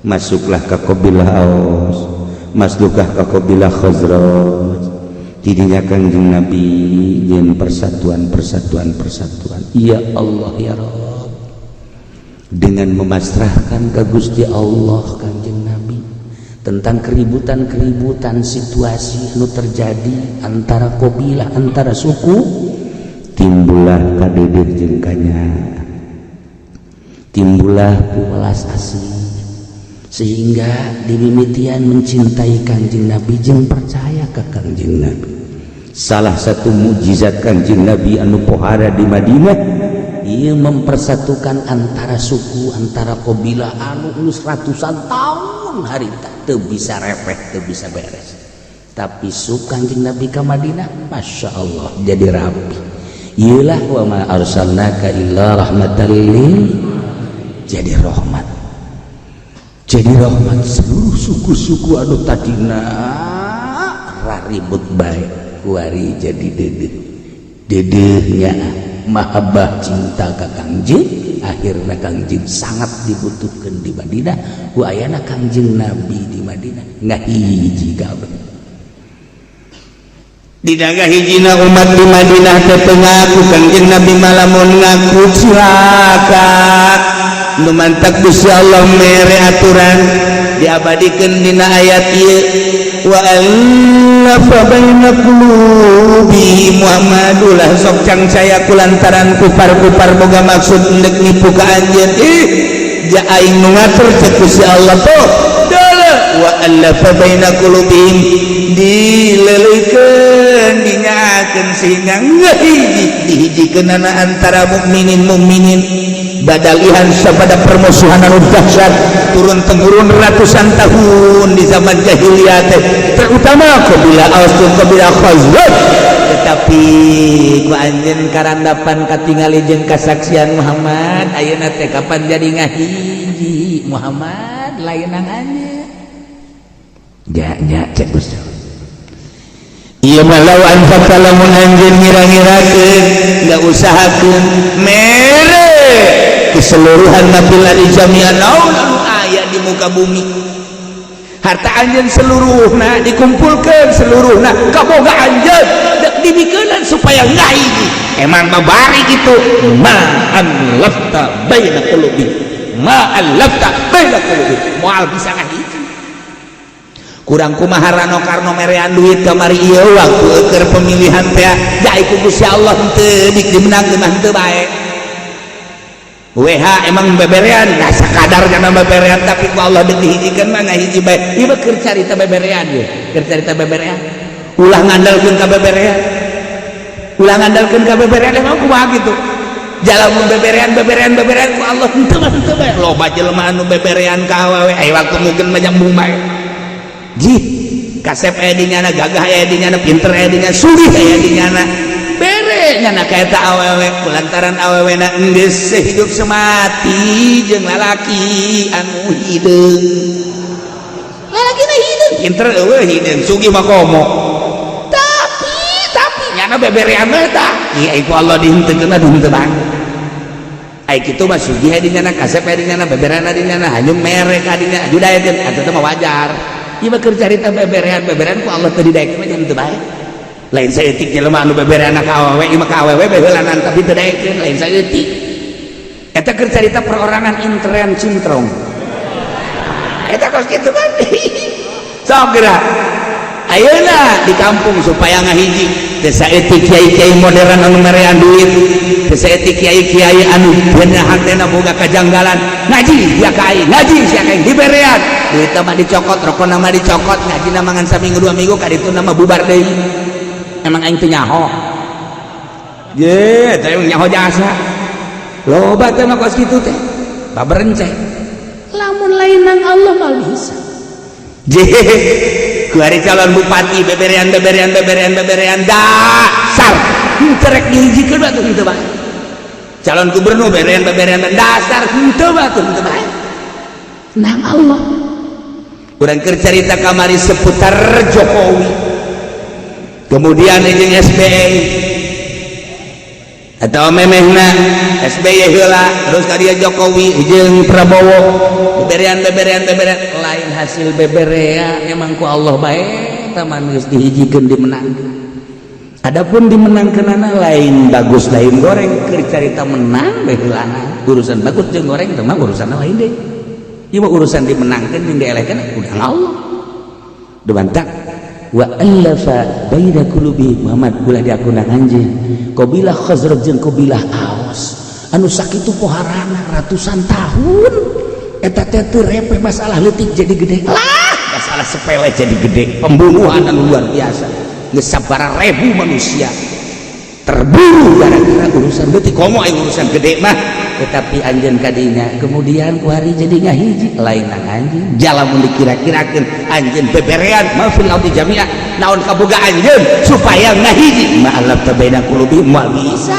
masuklah ke kabilah Aus, masuklah ke kabilah Khazraj. Tidinya Kangjeng Nabi jeung persatuan persatuan persatuan. Ya Allah ya Rabb, dengan memasrahkan ke Gusti Allah Kangjeng Nabi tentang keributan-keributan situasi nu terjadi antara kabilah, antara suku, timbullah kadeudeuh jeung kanya. Timbullah welas asih sehingga dimimitian mencintai Kangjeng Nabi jeung percaya ke Kangjeng Nabi. Salah satu mukjizat Kangjeng Nabi anu pohara di Madinah, ia mempersatukan antara suku, antara kabilah anu geus ratusan tahun harita teu bisa repeh, teu bisa beres. Tapi su Kangjeng Nabi ka Madinah, Masya Allah, jadi rapi. Iyalah, wa ma arsalnaka illa rahmatan lil, jadi rahmat, jadi rahmat. Seluruh suku-suku anu tadina raribut bae kuari jadi dedeh dedehnya, mahabbah, cinta ka Kangjeng. Akhirnya Kangjeng sangat dibutuhkan di Madinah. Ku ayana Kangjeng Nabi di Madinah, ngahiji kabeh. Dina hijina umat di Madinah teh teu ngaku Kangjeng Nabi. Malamun ngaku, cilaka. Nu mantak Gusti Allah mere aturan, diabadikeun dina ayat ieu, wa allafa baina qulubi. Muhammadulah sok cangcaya kulantaran kupar-kupar boga maksud endek nipu ka anjeun. Ih ja, aing nu ngatur, cek Gusti Allah tuh. Wa allafa baina qulubihim, dileleukeun, dinyaakeun sehingga ngahiji, dihijikeunana antara mukminin mukminin, badalihan sapada permusuhan anu dahsyat turun temurun ratusan tahun di zaman jahiliyah teh, terutama kabilah Aus jeung kabilah Khazraj. Tetapi ku anjeun karandapan, katingali jeung kasaksian Muhammad, ayeuna teh kapan jadi ngahiji? Muhammad lain nang anjeun. Ja nya, cek Gusti. Ieu mah law anfaqta, lamun anjeun ngira-ngirakeun, nggak usahakeun mere keseluruhan ma fil ardi jami'an, naon anu aya di muka bumi, harta anjeun seluruhna dikumpulkeun, seluruhna kaboga anjeun dek dibikeunan supaya ngahiji, emang mah bari gitu, ma allafta baina qulubi, ma allafta baina qulubi, moal bisa ngahiji. Kurang kumaha Rano Karno merean duit kamari ieu waktu keur pemilihan teh, ja ku Gusti Allah henteu dik dimenangkeun mah henteu bae. WH emang beberean nggak sakadar karena beberean, tapi ku Allah dek dihijikeun mah ngahiji bae. Ieu mah keur carita beberean, ieu keur carita beberean. Ulah ngandalkeun ka beberean, ulah ngandalkeun ka beberean. Emang kumaha gitu jalan mun beberean, beberean, beberean, ku Allah henteu mah henteu bae. Loba jelema anu beberean ka awewe, aya waktu mungkin mah nyambung bae. Jih, kasep aya di nyana, gagah aya di nyana, pinter aya di nyana, sugih aya di nyana, bere nyana ka eta awewe, kulantaran awewe na geus hidup semati jeung lalaki anu hideung. Lalaki na hideung, pinter eueuh, hideung, sugih mah komo, tapi nyana beberean we tah. Ieu ku Allah dihenteukeun, aduh, henteu banget. Ai kitu mah sugih aya di nyana, kasep aya di nyana, beberean aya di nyana, hanyum mere ka di nyana, judaekeun atuh mah wajar. Ieu mah keur carita beberean, beberean ku Allah teu didaekeun mah henteu bae. Lain saeutik jelema anu beberean ka awewe, ieu mah ka awewe beheulanan tapi teu daekeun, lain saeutik. Eta keur carita perorangan intern cintrong. Eta kos kitu kan. Sok geura. Ayeuna di kampung supaya ngahiji, teu saeutik kiai-kiai modern anu merean duit, teu saeutik kiai-kiai anu beuna hatena boga kajanggalan, ngaji sia ka aing, ngaji sia ka aing, diberean duit mah dicokot, rokok nama dicokot, ngaji nama ngan saminggu dua minggu, ka ditu nama bubar deui. Emang aing teu nyaho ye teh, nyaho jasa loba teh mah kos kitu teh baberenceh. Lamun lain nang Allah mah bisa. Je kuari calon bupati beberean, beberean, beberean, beberean, dasar henteu rek dihijikeun batu henteu bae. Calon gubernur beberean, beberean, dasar henteu batu henteu bae. Nang Allah. Urang keur carita kamari seputar Jokowi, kemudian jeung SBY atau memehna SBY heula, terus ka dia Jokowi jeung Prabowo, beberean, beberean, beberean. Lain hasil beberea, emang ku Allah bae taman geus dihijikeun, dimenangkeun. Adapun dimenangkeunana lain bagus lain goreng, keur carita menang bae heulana. Urusan bagus jeung goreng teh mah urusan lain deui. Ieu mah urusan dimenangkeun jeung dielehkeun udah Allah. Dumantak wa allafa baina qulubi. Muhammad, ulah diakunang anjeun kabilah Khazraj jeung kabilah Aus. Anu sakitu poharana ratusan tahun eta teh teu repe masalah leutik jadi gede. Lah, masalah sepele jadi gede. Pembunuhan anu luar biasa. Geus sabaraha ribu manusia terburu gara-gara urusan leutik komo aya urusan gede mah. Tetapi anjeun kadinya kemudian ku hari jadi ngahiji lain nang anjeun jalamun dikira-kirakeun anjeun beberean ma fil ardi jami'a naon kaboga anjeun supaya ngahiji ma alafta baina qulubihim moal bisa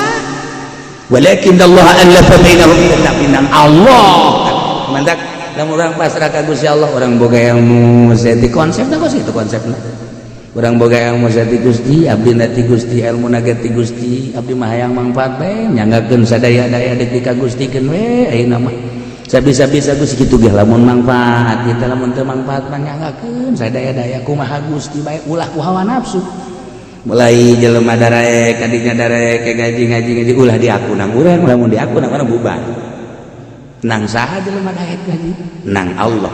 walakin Allah allafa bainahum tetapi nang Allah mantak lamun urang pasrah ka Gusti Allah urang boga ilmu saeutik konsepna kos kitu konsepna urang boga ilmu saeutik Gusti abdi na ti Gusti ilmu na ge ti Gusti abdi mah hayang mangfaat bae nyanggakeun sadaya-daya deuk ka Gustikeun we ayeuna mah sabisa-bisa Gusti kitu ge lamun mangfaat kita lamun teu mangfaat mah nyanggakeun sadaya-daya kumaha Gusti bae ulah ku hawa nafsu mulai jelema daraek kadinya daraek ngaji ngaji ulah diaku nang urang lamun diaku nang urang bubar nang saha jelema daek ngaji nang Allah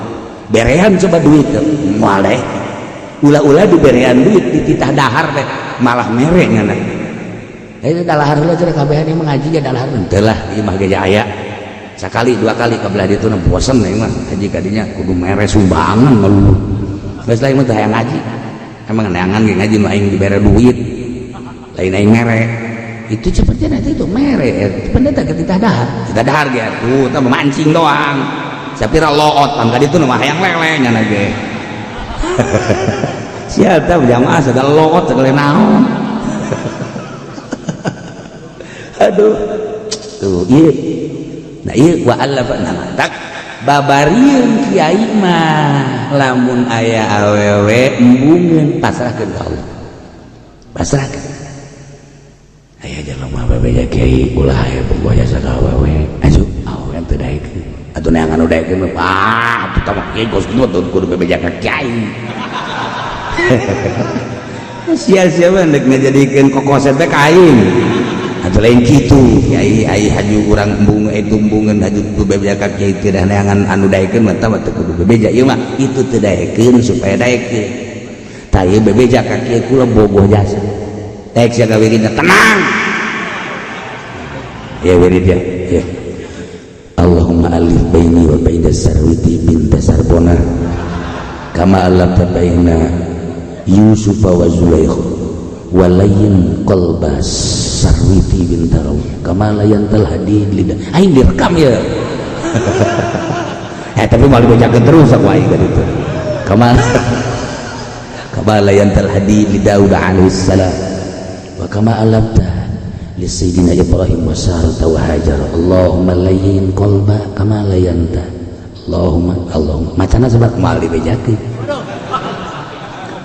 berean coba duit moal daek ulah-ulah diberean duit dititah dahar teh malah mere ngana eh dalahar heula cenah kabehan ieu ngaji ge dalahar henteu lah ieu mah ge aya sakali dua kali ka belah ditu bosen ieu mah haji kadinya kudu mere sumbangan ngeluh geus lain mah teu hayang ngaji emang neangan ge ngaji nu aing dibere duit lain aing mere itu seperti nanti itu mere pendeta ke titah dahar titah dahar ge atuh tah mancing doang sapira loot pan ka ditu mah hayang lele nyana ge siapa jamaah segala loot segala naon aduh tuh iya nah iya wa allafa nah mantak babarieun kiai mah lamun aya awewe embungeun pasrahkeun ka Allah pasrahkeun aya jelema bebeja kiai ulah aya bogoh jasa ka awewe asup awewe teu daekeun atuh neangan nu daekeun ah atuh tah mah kiai kos kitu kudu bebeja ka kiai sia-sia mah dek ngajadikeun kokoset teh ka aing atuh lain kitu kiai ai haju urang embung itu embungeun haju kudu bebeja ka kiai teu neangan anu daekeun mah tah kudu bebeja ieu mah itu teu daekeun supaya daekeun tah ieu bebeja ka kiai kula bogoh jasa daek sia gawiridna tenang ya wirid ya ya Allahumma alif baini wa baina sarwiti binta sarbona kama alafta baina Yusuf wa Zulaikha wa layyin qalba sarwiti binta Rawi kama layantal hadid lidah aing direkam ya tapi mau dibacakeun terus aku aing ka ditu kama kama layantal hadid li Daud alaihi salam wa kama alafta li sayyidina Ibrahim wa Sarata wa Hajar Allahumma layyin qalba kama layanta Allahumma Allahumma macana sebab moal dibejakeun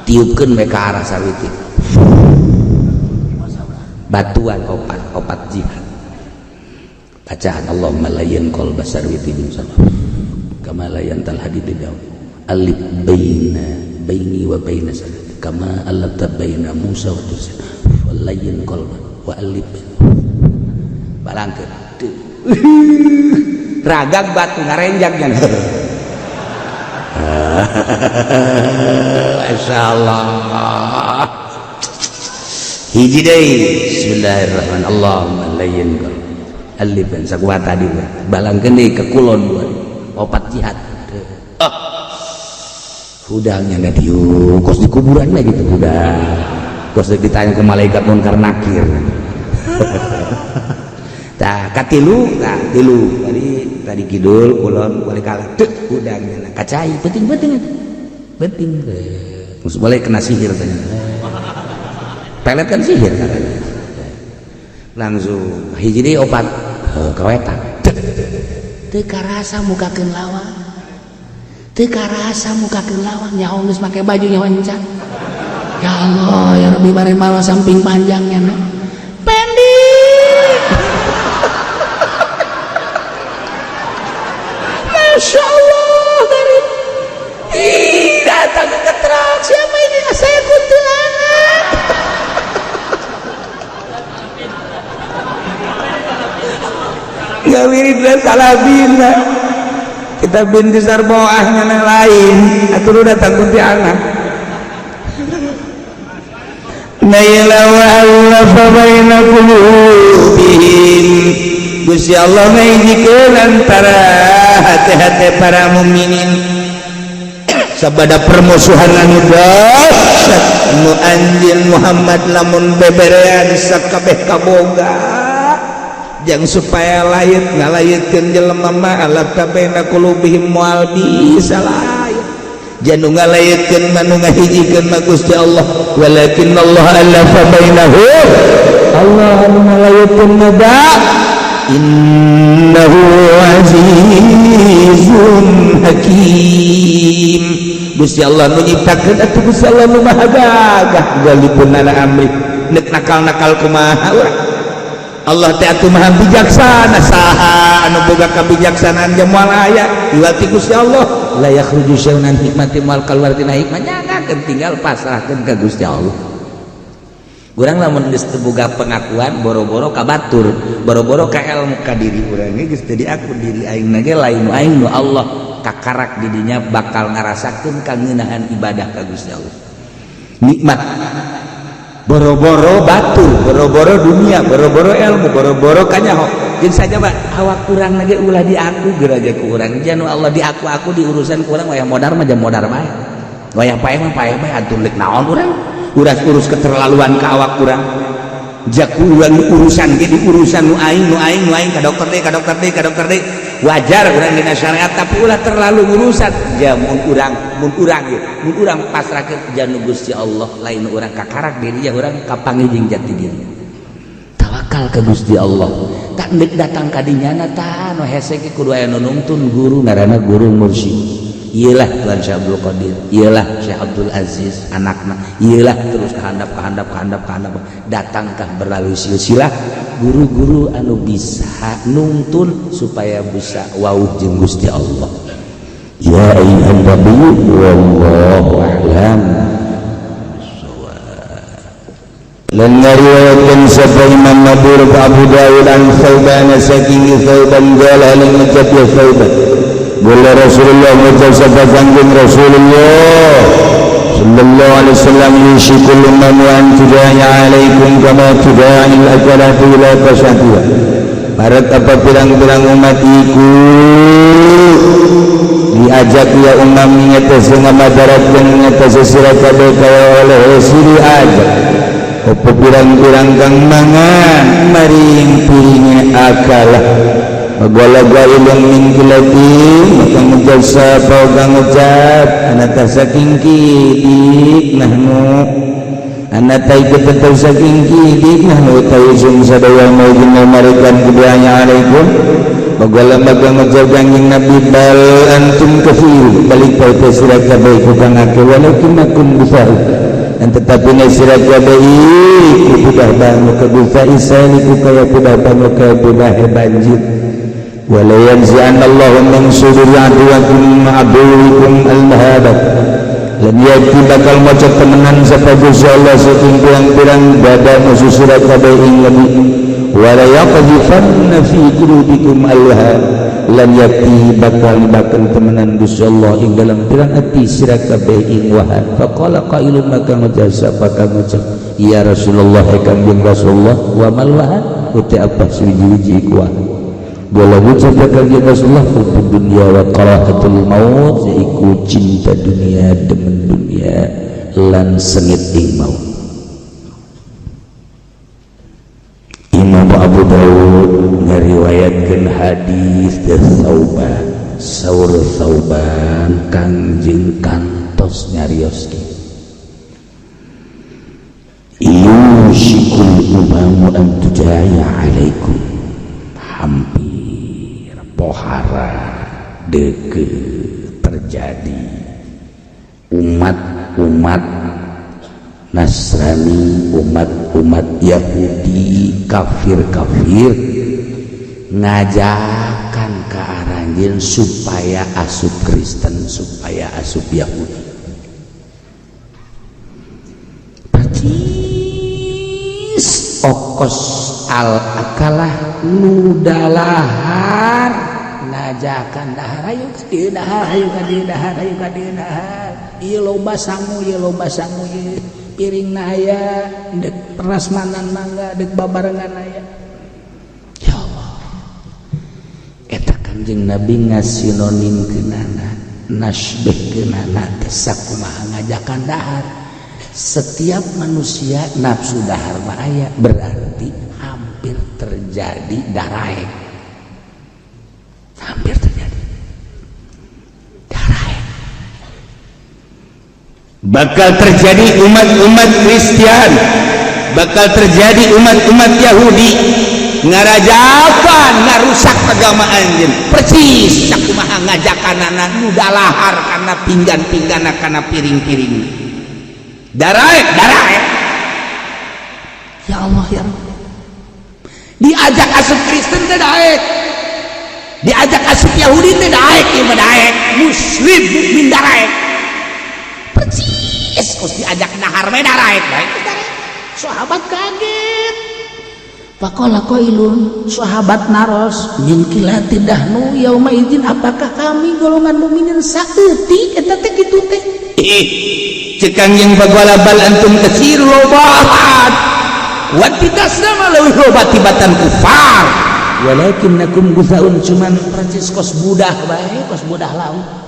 tiupkeun we ka arah sarwiti batuan opat opat jihad bacaan Allahumma layyin qalba sarwiti bin Salah kama layantal hadid Daud alif baina baini wa baina sarwiti kama alafta baina Musa wa Tusin wa layyin qalba wa alif balangkeun ragag batu ngarenjak nya Masyaallah hiji deui bismillahirrahmanirrahim Allahumma layyin qalbi alif sakuat tadi balangkeun deui ke kulon dua opat jihad ah hudangnya diuk kos di kuburan lagi gitu hudang kos ditanya ke malaikat munkar nakir tah katilu tah tilu tadi kidul kulon boleh kalah teu hudangnya kacai penting-penting penting terus boleh kena sihir tanya pelet kan sihir katanya langsung hiji deui opat kawetan teu karasa mukakeun lawang teu karasa mukakeun lawang nyaho geus make baju nyaho encan ya Allah ya Rabbi bari malah samping panjangnya na Pendi Masya Allah dari datang ke truk siapa ini saya kuntilanak nggak wirid dan salabina kita binti sarboah yang lain atau datang kuntilanak naila wa allafa baina qulubihim Gusti Allah ngahijikeun antara hati-hati para mukminin sabada permusuhan anu dahsyat nu anjeun Muhammad lamun beberean sakabeh kaboga jang supaya layet ngalayetkeun jelema mah alafta baina qulubihim moal bisa layet janu ngalayetkeun mah nu ngahijikeun mah Gusti Allah walakin Allah alafa bainahum Allah anu ngalayetkeun mah innahu azizun hakim. Gusti Allah nu nyiptakeun atuh Gusti Allah nu maha gagah galipunana amri nek nakal-nakal kumaha urang Allah teh atuh maha bijaksana saha anu boga kabijaksanaan ge moal aya iwati Gusti Allah la yakhruju syai'un an hikmati moal kaluar tina hikmah nyangakeun tinggal pasrahkeun ka Gusti Allah. Urang lamun geus teu boga pengakuan boro-boro ka batur boro-boro ka ilmu ka diri urang ge geus teu diaku diri aing ge lain nu aing nu Allah kakarak didinya bakal ngarasakeun kangeunaan ibadah ka Gusti Allah nikmat boro-boro batur boro-boro dunia boro-boro ilmu boro-boro kanyaho jeung saja Pak awak kurang lagi ulah diaku geura ge ku urang janu Allah diaku aku di urusan ku urang wayah modar mah jam modar bae wayah paeh mah paeh bae atuh leuk naon urang urus keterlaluan ka awak urang jaku urang urusan ge di urusan nu aing nu aing nu aing ka dokter deui ka dokter deui ka dokter deui wajar urang dina syariat tapi ulah terlalu urusan ja mun urang ieu mun urang pasrahkeun janu Gusti Allah lain urang kakarak diri ya urang kapanggih jeung jati diri tawakal ka Gusti Allah tak deuk datang ka dinyana tah nu hese ge kudu aya nu nungtun guru ngaranna guru mursyid iyalah Tuhan Syekh Abdul Qadir iyalah Syekh Abdul Aziz anakna iyalah terus kehandap kehandap kehandap kehandap datangkah berlalui silsilah guru-guru anu bisa nungtun supaya bisa wauh jeung Gusti Allah ya ayyuhan nabiyyu wallahu a'lam lan ngariwayatkeun sapa Imam Abu Dawud an Thauban saking Thauban qala lan ngucap ya Thauban Bola Rasulullah ngucap sapa kanjeng Rasulullah sallallahu alaihi wasallam yushikul umam an tuda'i alaikum kama tuda'i al-akalatu ila qasatiha barat apa pirang-pirang umat iku diajak ya umam ngatasi ngamadaratkeun ngatasi sira kabeh kaya oleh siri ajak apa pirang-pirang kang mangan maring piringe akalah magwalaga ilung min kilati maka ngucap sapa kang ngucap anata saking kidik nahnu anata iku tetep saking kidik nahnu tawi sadaya maujina marikan keduanya alaikum magwala maka ngucap kanjeng Nabi bal antum kafir balik paita sira kabeh ku kang akeh walakinnakum gufar dan tetapi sira kabeh iku pudah banyu kagufa isaliku kaya pudah banyu kaya pudah banjir wala yanzi'anna Allahu min suduri aduwakum aduwikum al-mahabat lan yati bakal maca temenan sapa Gusti Allah saking pirang-pirang dada musuh sira kabeh ing nabi wala yaqdhifanna fi qulubikum al-wahan lan yati bakal bakal temenan Gusti Allah ing dalam pirang ati sira kabeh ing wahan faqala qailun maka ngucap sapa kang ngucap ya Rasulullah kanjeng Rasulullah wa mal wahan uti apa suwiji-wiji iku wahan bola ngucap kanjeng Rasulullah hubbud dunya wa karahatul maut yaiku cinta dunia demen dunia lan sengit ing maut. Imam Abu Dawud ngariwayatkeun hadis Tsauban saur Tsauban kangjeng kantos nyarioskeun yushikul umamu an tujaya alaikum hampir pohara deket terjadi umat-umat Nasrani, umat-umat Yahudi, kafir-kafir ngajakan ke aranjeun supaya asup Kristen, supaya asup Yahudi. Percis okos al-akalah nudalahar ngajakan dahar ayo ka dieu dahar, ayo ka dieu dahar, ayo ka dieu dahar. Ieu loba sangu, ieu loba sangu ieu. Piring na aya, dek perasmanan mangga, dek babarengan aya. Ya Allah. Kanjeng Nabi ngasinonim kenana, nasbeh kenana teh sakumaha ngajakan dahar. Setiap manusia nafsu dahar mah aya, berarti hampir terjadi daraek, hampir terjadi daraek. Bakal terjadi umat-umat Kristen, bakal terjadi umat-umat Yahudi ngarajakan, ngarusak agama anjeun, percis sakumaha ngajakanana nu dalahar kana pinggan-pinggan, kana piring-piring. Daraek, daraek. Ya Allah, ya Allah, diajak asup Kristen teh daek, diajak asup Yahudi teh daek, ieu mah daek muslim mukmin, daraek percis kos diajak dahar we daraek, daek, daraek. Sahabat kaget. Faqala qailun, sahabat naros, min qillati nahnu yauma idzin, apakah kami golongan mukminin saeutik eta teh kitu teh? Ih, cek Kangjeng faqala bal antum katsir, lobahan wa titasna mah leuwih loba tibatan kufar, walakinnakum gutsaun, cuman percis kos budah bae, kos budah laut.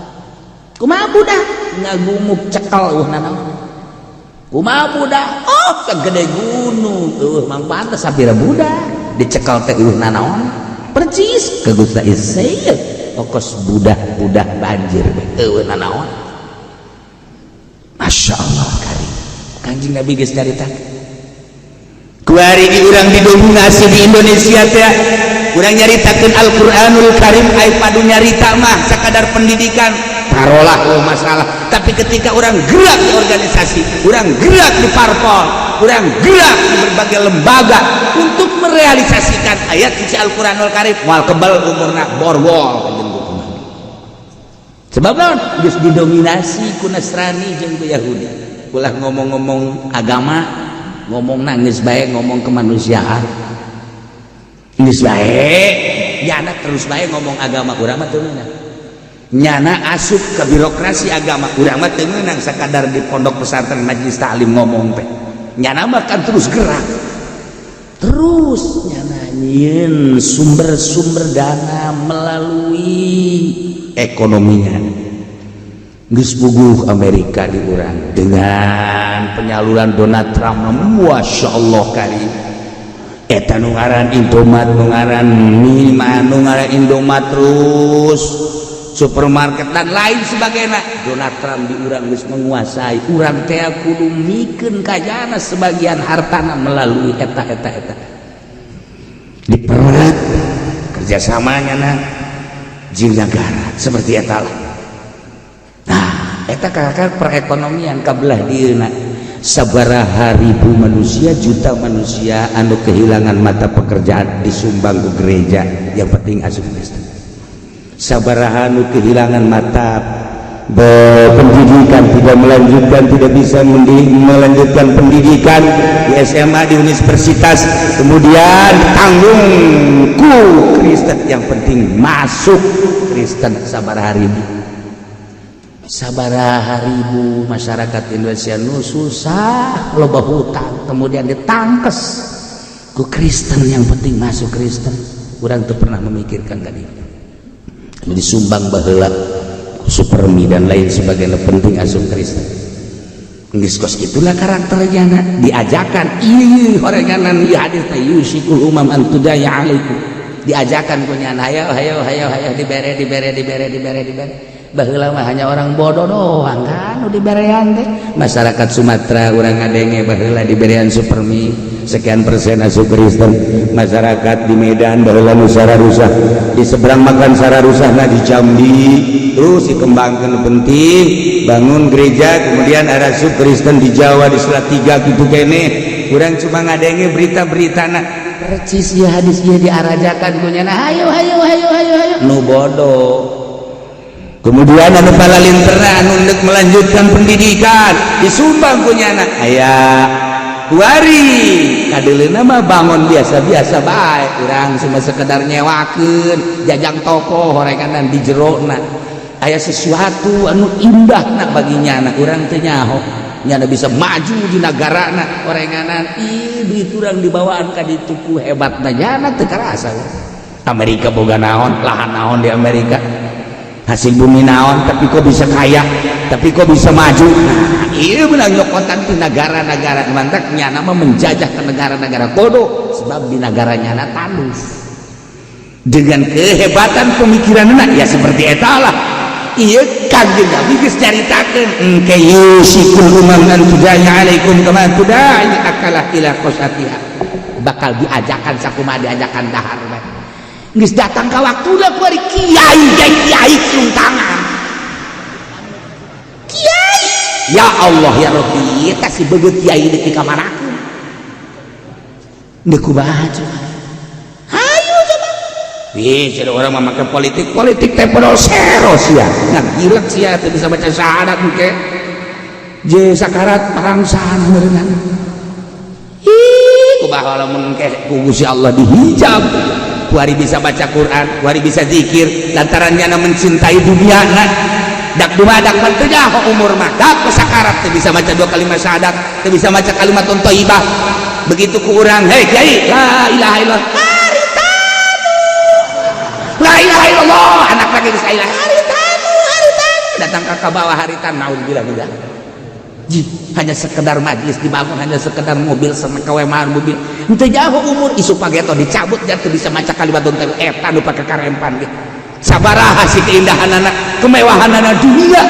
Kumaha budah ngagumuk cekel, eueuh nanaon? Kumaha budah? Oh, segede gunung, eueuh mang pantes sapira budah dicekel teh eueuh nanaon. Percis ke gutsa isayl, kos budah-budah banjir bae, eueuh nanaon. Masya Allah karim, Kanjeng Nabi geus nyarita. Kuari di urang didominasi di Indonesia teh, urang nyaritakeun Al-Qur'anul Karim, ai padu nyarita mah sakadar pendidikan tarolah, oh masalah. Tapi ketika orang gerak di organisasi, orang gerak di parpol, orang gerak di berbagai lembaga untuk merealisasikan ayat suci Al-Qur'anul Karim, moal kebal umurna, borgol. Sebab naon? Geus didominasi ku Nasrani jeung ku Yahudi. Ulah ngomong-ngomong agama, ngomong nangis bae, ngomong kemanusiaan geus bae, nyana terus bae ngomong agama, urang mah teu meunang. Nyana asup ke birokrasi agama, urang mah teu meunang sakadar di pondok pesantren, majelis taklim ngomong teh. Nyana mah kan terus gerak terus, nyana nyieun sumber-sumber dana melalui ekonominya. Geus puguh Amerika di urang dengan penyaluran Donald Trump, Masya Allah kali eta nu ngaran Indomaret, nu ngaran Mima, nu ngaran Indomaret, terus supermarket dan lain sebagainya. Donald Trump di urang geus menguasai. Urang teh kudu mikeun kajana sebagian hartana melalui eta eta eta. Diperat kerjasamanya na jeung negara seperti eta lah. Nah, eta kakak perekonomian kabelah dieuna sabaraha ribu manusia, juta manusia anu kehilangan mata pekerjaan disumbang ke gereja, yang penting asup Kristen. Sabaraha anu kehilangan mata pendidikan, tidak melanjutkan, tidak bisa melanjutkan pendidikan di SMA, di universitas, kemudian tanggung ku Kristen, yang penting masuk Kristen. Sabaraha ribu, sabaraha ribu masyarakat Indonesia nu susah, loba hutang, kemudian ditangkes ku Kristen, yang penting masuk Kristen. Urang tuh pernah memikirkan tadi disumbang baheula Supermi dan lain sebagainya, penting asup Kristen. Geus kos itulah karakternya na. Diajakan ieu horenganan ieu hadis teh, yusyikul umam an tudaya alaikum, diajakan ku nyana, hayo hayo hayo hayo, dibere, dibere, dibere, dibere, dibere. Baheula mah hanya orang bodoh doang kan nu diberean teh. Masyarakat Sumatera urang ngadenge baheula diberean Supermi sekian persen asup Kristen. Masyarakat di Medan baheula nu sararusah, di seberang makan sararusah, nah di Jambi terus dikembangkan, penting bangun gereja, kemudian ada asup Kristen di Jawa, di Salatiga gitu kene. Urang cuma ngadenge berita-berita nah. Percis ya hadis ieu diarajakan ku nyana, hayo hayo hayo hayo hayo, nu bodoh. Kemudian anu palalintera, anu ndek melanjutkan pendidikan disumbang ku nyana aya kuari kadeuleuna mah bangun biasa-biasa bae, urang cuma sekedar nyewakeun jajang toko horenganan di jerona aya sesuatu anu indah nak bagi nyana. Urang teu nyaho nyana bisa maju di nagarana horenganan. Ih, duit urang dibawaan ka ditu ku hebatna nyana teu karasa. Amerika boga naon, lahan naon di Amerika, hasil bumi naon, tapi kok bisa kaya, tapi kok bisa maju? Nah, iya menang nyokotan di negara-negara. Mantak nyana mah menjajah ke negara-negara bodoh, sebab di negara nyana tandus dengan kehebatan pemikiran. Ya, seperti etalah. Iya, Kanjeng Nabi geus caritakeun, engke yusyikul umam an tada'a alaikum kama tada'a akalah ila qas'atiha. Bakal diajakan sakumaha diajakan dahar bae. Geus datang ka waktuna kuari kiai kiai cium tangan kiai. Ya Allah, ya Rabbi, eta si beungeut kiai deui kamanakeun deuk kumaha coba? Hayu coba. Ih, ada orang memakai politik, politik teh podol sero sia. Ngagilek sia teu bisa baca syahadat engke. Je sakarat parangsaan meureunana. Ih, kumaha lamun engke ku Gusti Allah dihijab. Kuari bisa baca Quran, kuari bisa zikir, lantaran nyana mencintai dunia na. Dak dumadak pan teu nyaho umur mah. Dak sakarat teu bisa baca dua kalimat syahadat, teu bisa baca kalimat thayyibah. Begitu ku urang, "Hei kiai, la ilaha illallah." La ilaha illallah, anak lagi geus aya haritanu, haritanu datang ke bawah haritan, naudzubillah min dzalik. Ji, hanya sekedar majlis dibangun, hanya sekedar mobil sama kewemaan mobil. Henteu jauh umur, isu pageto dicabut jatuh bisa maca kalimat teh eta nu pake karempan ge. Sabaraha sih keindahan anak, kemewahan anak dunia.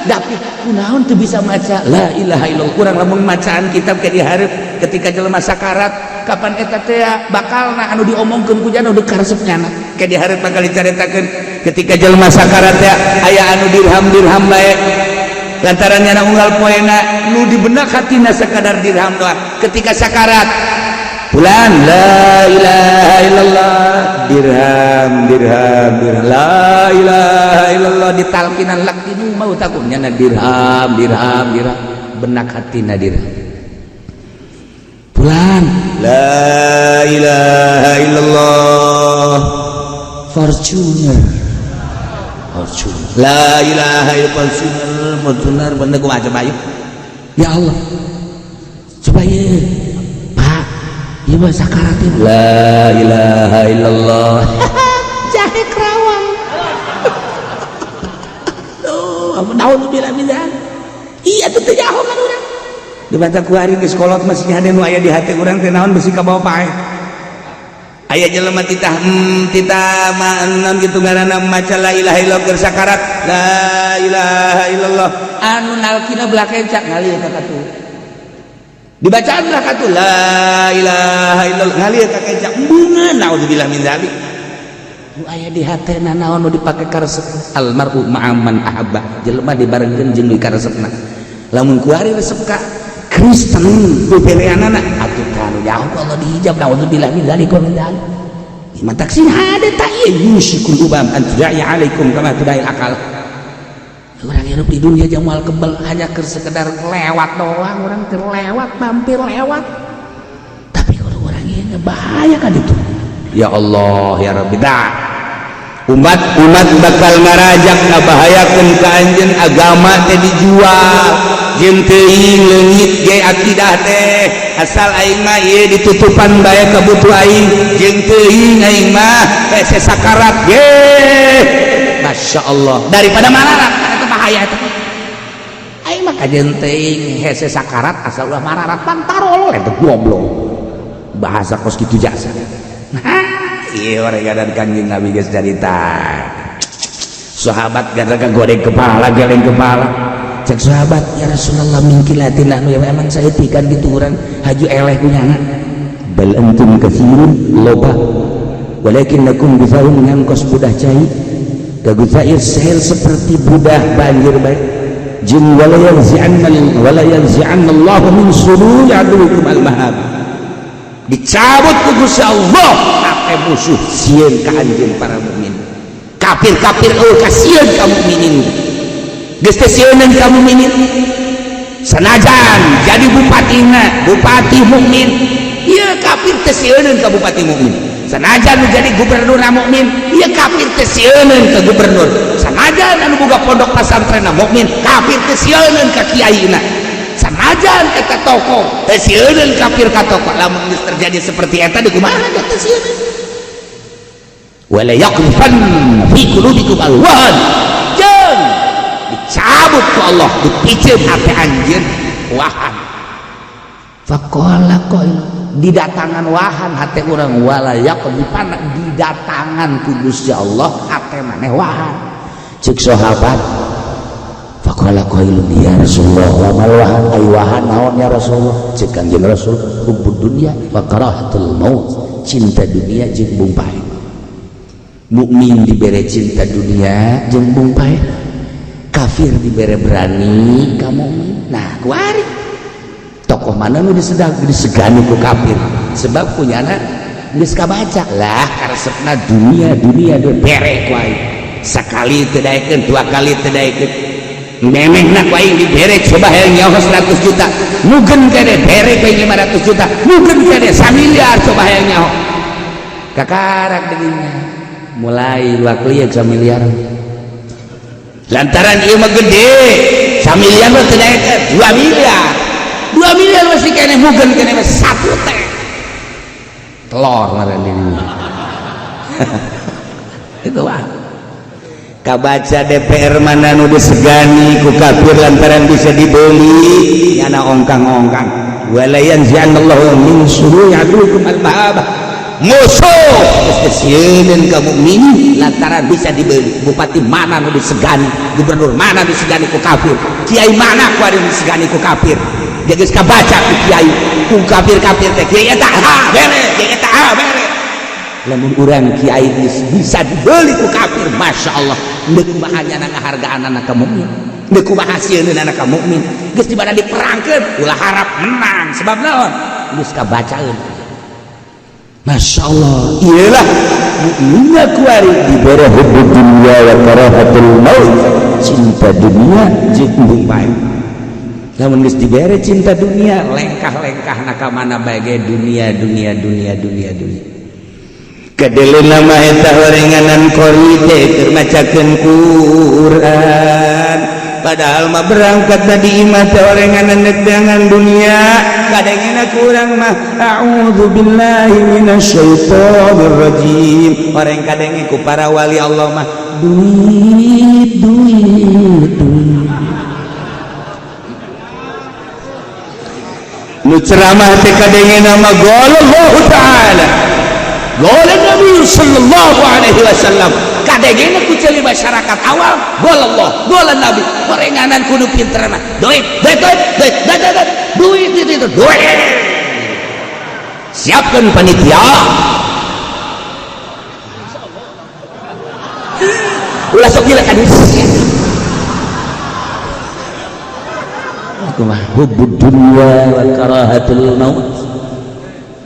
Tapi kunaon teu bisa maca la ilaha illallah? Kurang lamun macaan kitab ke dihareup ketika jelema sakarat, kapan eta teh bakalna anu diomongkeun ku jana udah karesep nyana. Ke dihareup bakal dicaritakeun ketika jelema sakarat teh aya anu dirham-dirham bae, lantaran nyana unggal poena nu di benak hatina sekadar dirham doang. Ketika sakarat, bulan la ilaha illallah, dirham, dirham, dirham, la ilaha illallah, ditalkinan laqinu mau takut nyana dirham, dirham, dirham, benak hatina dirham. Bulan la ilaha illallah, Fortuner, Fortuner, la ilaha illallah, Fortuner, Fortuner, bener kumaha coba? Yuk, ya Allah, coba ya Pak, ieu mah sakarat, la ilaha illallah, jahe kerawang. Tuh, naudzubillah min dzalik. Iya tuh, teu nyaho kan urang dibaca ku hari geus kolot masih ada nu aya di hati urang teh naon, besi ka bawa paeh. Aya jelema titah titah naon gitu ngaranna, maca la ilaha illallah keur sakarat, la ilaha illallah, anu nalkina belah kencak ngalir ka katuh, dibacaan belah katuh, la ilaha illallah, ngalir ka kencak, embungeun, naudzubillah min dzalik. Nu aya di hatena naon nu dipake karesep? Almar'u ma'aman ahabba, jelema dibarengkeun jeung nu karesepna. Lamun kuari resep ka Kristen pilihanana atuh kanu jauh Allah dihijab, naudzubillah min dzalik wa min dzalik. Matak sing hade ta ieu, yusyikul umam an tada'a alaikum kama tada'il akal. Orang hidup di dunia jamal kebel, hanya keur sekedar lewat doang, orang terlewat, mampir lewat. Tapi kalau orang ini bahaya kan itu. Ya Allah, ya Rabbi, dah umat-umat bakal ngarajak ngabahayakeun ka anjeun, agama teh dijual jeung teuing leungit ge akidah teh, asal aing mah ieu ditutupan bae kabutuh aing, jeung teuing aing mah hese sakarat ge. Masya Allah, daripada mararat eta bahaya eta. Aing mah kajeun teuing hese sakarat, asal ulah mararat, pantarol eta goblok, bahasa kos kitu jasa. Nah, iya, mereka dan Kanjeng Nabi geus carita. Sahabat gara goreng kepala, geleng kepala. Cek sahabat, "Ya Rasulullah, min qillatin nahnu?" Ya memang saeutikan gitu urang, haju eleh kunyana. Bal antum katsirun, loba, walakinnakum gutsaun, ngangkos budah cai, kagutsa'is sail, seperti budah banjir bae. Jeung wala yanzi'anna, wala yanzi'anna Allah min suduri aduwikum al mahab, dicabut ku Gusti Allah apa musuh sieun ka anjeun para mukmin. Kafir-kafir eueuh kasieun ka mukminin, geus teh sieuneun ka mukminin. Sanajan jadi bupatina bupati mukmin, ieu kafir teh sieuneun ka bupati mukmin. Sanajan nu jadi gubernur mukmin, ieu kafir teh sieuneun ka gubernur. Sanajan anu boga pondok pasantren mukmin, kafir teh sieuneun ka kiaina. Sanajan eta tokoh teh sieuneun kafir ka tokoh. Lamun geus terjadi seperti eta, di kumaha teh sieuneun? Wala yaqdhifan fi qulubikum alwahan, jeung dicabut ku Allah, dipiceun hate anjeun wahan. Faqala qail, didatangan wahan hate urang, wala yaqdhifan, didatangan ku Gusti Allah hate maneh wahan. Cek sahabat, faqala qailun ya Rasulullah wa mal wahan, ay wahan naon ya Rasulullah? Cek Kangjeng Rasul, hubbud dunya wa karahatul maut, cinta dunia jeung embung paeh. Mukmin dibere cinta dunia jeung embung paeh, kafir dibere berani ka mukmin. Nah, kuari tokoh mana nu disedang disegani ku kafir, sebab punyana geus kabaca lah karesepna dunia, dunia dibere ku aing sakali teu daekeun, dua kali teu daekeun, memehna ku aing dibere. Coba hayang nyaho 100 juta, mugen kene bere ku aing 500 juta, mugen kene 1 miliar, coba hayang nyaho kakarak dirinya mulai luak lieur 1 miliar, lantaran ieu mah gede 1 miliar mah teu daekeun, 2 miliar, 2 miliar masih kene, mugen kene mah 1 T telor ngaran dirinya. Itu mah kabaca DPR mana nu disegani ku kafir lantaran bisa dibeli, nyana ongkang-ongkang. Wala yanzi'anallahu min suduri aduwikum al-mahabah, musuh geus sieun ka mukmin lantaran bisa dibeli. Bupati mana nu disegani, gubernur mana nu disegani ku kafir, kiai mana ku anu disegani ku kafir, dia geus kabaca ku kiai, ku kafir-kafir teh, kiai eta ha bere, kiai eta ha bere. Lamun urang kiai geus bisa dibeli ku kafir, Masya Allah, deuk kumaha nyana ngahargaan anak ka mukmin, deuk kumaha sieun anak ka mukmin. Geus di mana diperangkeun ulah harap menang, sebab naon, geus kabacaeun. Masya Allah, iyalah mukminna kuari dibere hubbud dunya wa karahatul maut, cinta dunia jeung embung paeh. Lamun geus dibere cinta dunia, lengkah-lengkah na ka mana bae ge dunia, dunia, dunia, dunia, dunia. Kadeleuna mah eta horenganan qori teh keur macakeun Quran, padahal mah berangkat di imah teh horenganan nedangan dunia. Kadangena kurang mah a'udzubillahi minasyaitonir rajim, orang kadenge ku para wali Allah mah duit, duit, duit. Nu ceramah teh kadengena mah Allah taala, qala Nabi sallallahu alaihi wasallam, kadengena ku ceuli masyarakat awal qala Allah, qala Nabi. Horenganan kudu pinter mah duit, duit, duit, duit, duit, duit, duit, duit, duit. Siapkan panitia, ulah sok gila kan. Kumaha hubbud dunya wa karahatul maut,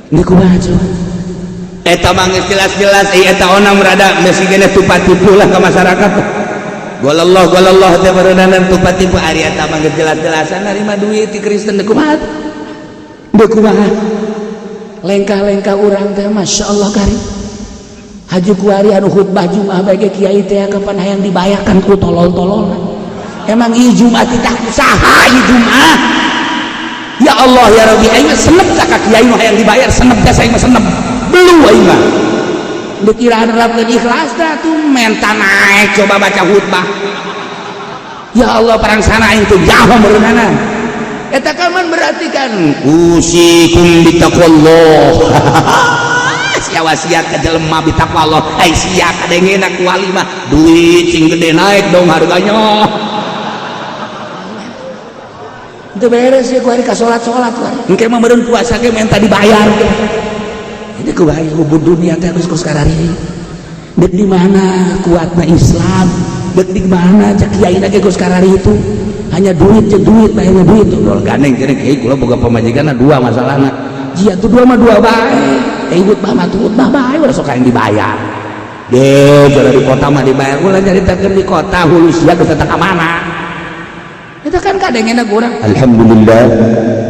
ini kumaha coba? Eta mah geus jelas-jelas eta onang rada masih kena tupat tipu lah ke masyarakat. Golallah golallah teh barunanan tupat tipu, ari eta mah geus jelas-jelasan narima duit ti Kristen. Deuk kumaha, deuk kumaha lengkah-lengkah urang teh, Masya Allah. Kari haju kuari anu khutbah Jumat bae ge kiai teh kapan hayang dibayarkan ku tolol-tolol. Emang ieu Jumat titah usaha ieu Jumat? Ya Allah ya Rabbi, aing mah senep tah ka kiai mah hayang dibayar, senep teh aing mah senep belu aing mah. Dikira nerapkeun ikhlas tah tuh menta naik coba baca khutbah. Ya Allah, parang sana aing teh jaho meureunana. Eta kan berarti kan usikum bitaqwallah. Sia wasiat ka jelema bitaqwallah, ai sia kadengena ku wali mah duit sing gede naik dong harganya. Itu beres ya ku hari ka salat-salat ku hari. Engke mah meureun puasa ge menta dibayar. Ini kubayi hubud dunia teh geus kos karari. Dek di mana kuatna Islam? Dek di mana cak kiai ge geus karari itu? Hanya duit jeung duit, hanya duit. Dol gandeng cenah kiai kula boga pamajikanna dua masalahna. Jia tuh dua mah dua bae. Khutbah mah khutbah bae ulah sok hayang dibayar. Deh, cara di kota mah dibayar. Ulah nyaritakeun di kota hulu sia geus teh ka mana? Itu kan kadengena kurang. Alhamdulillah,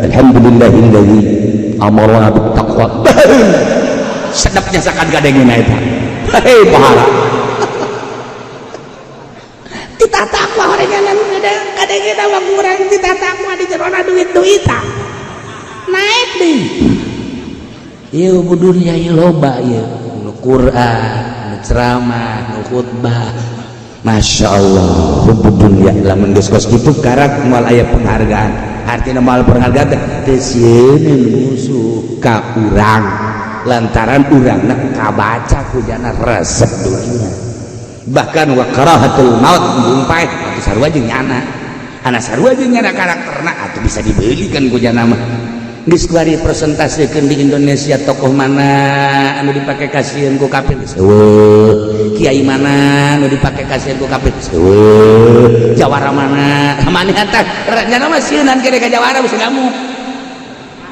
alhamdulillahilladzi amarna bittaqwa. Sedapnya sakan kadengena eta. Hei pahala. Tita takwa horenganan kadengena mah kurang tita takwa di jerona duit-duitan. Naik deui. Ieu dunia ieu loba ieu nu Quran, nu Ceramah, nu khutbah. Masya Allah, hubbud dunya lamun geus kos kitu karak moal aya penghargaan. Artina moal penghargaan teh teu sieun musuh ka urang lantaran urangna kabaca ku jana resep dunia. Bahkan wa karahatul maut, embung paeh atuh sarua jeung nyana. Ana sarua jeung nyana karakterna atuh bisa dibeli kan ku jana mah. Geus kuari presentasikeun di Indonesia, tokoh mana anu dipake kasieun ku kafir? Euweuh. Kiai mana anu dipake kasieun ku kafir? Euweuh. Jawara mana? Maneh teh nyana mah sieunan kene ka jawara bisi ngamuk.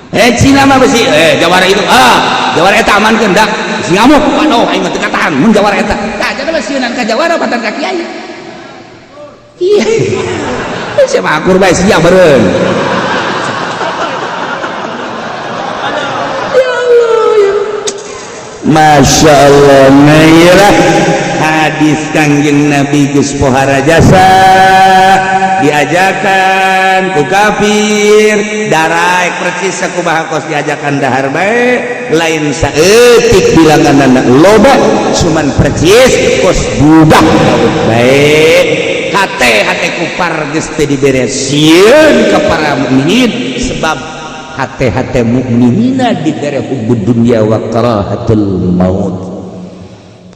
Eh, Cina mah bisi jawara itu, ah, jawara eta amankeun dak bisi ngamuk. Waduh, aing mah teu katahan mun jawara eta. Tah, jana mah sieunan ka jawara batan ka kiai. Iya, siapa akur bae sia beureun. Ya Allah, ya. Masya Allah, ngairah hadis Kangjeng Nabi geus pohara jasa diajakan ku kafir daraek percis sakumaha kos diajakan dahar bae, lain saeutik bilanganna loba, cuman percis kos budak bae. Hate hate kupar geus teu dibere sieun ka para mukminin sebab hate-hate mukminina dibere hubbud dunya wa karahatul maut.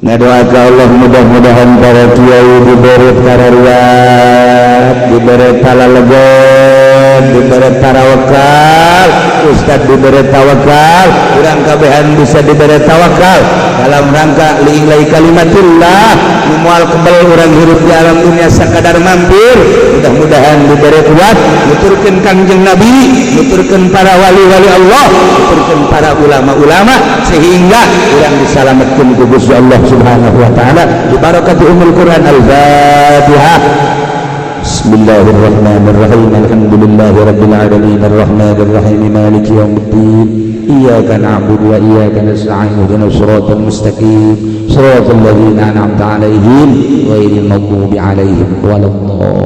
Ngadoa ka Allah, mudah-mudahan para kiai diberi tararuat, diberi talalegon, diberi tarawakal, ustad diberi tawakal, urang kabehan bisa diberi tawakal dalam rangka li'ilai kalimatillah. Nu moal kebel urang hirup di alam dunia sakadar mampir, mudah-mudahan diberi kuat nuturkeun Kangjeng Nabi, nuturkeun para wali-wali Allah, nuturkeun para ulama-ulama, sehingga urang disalametkeun ku Gusti Allah Subhanahu wa taala bi barakati ummul Quran. Al-Fatihah. Bismillahirrahmanirrahim. Alhamdulillahi rabbil alamin, arrahmanir rahim, maliki yaumiddin. Iyyaka na'budu wa iyyaka nasta'in, ihdinas siratal mustaqim, siratal ladzina an'amta 'alaihim, ghairil maghdubi 'alaihim waladdallin.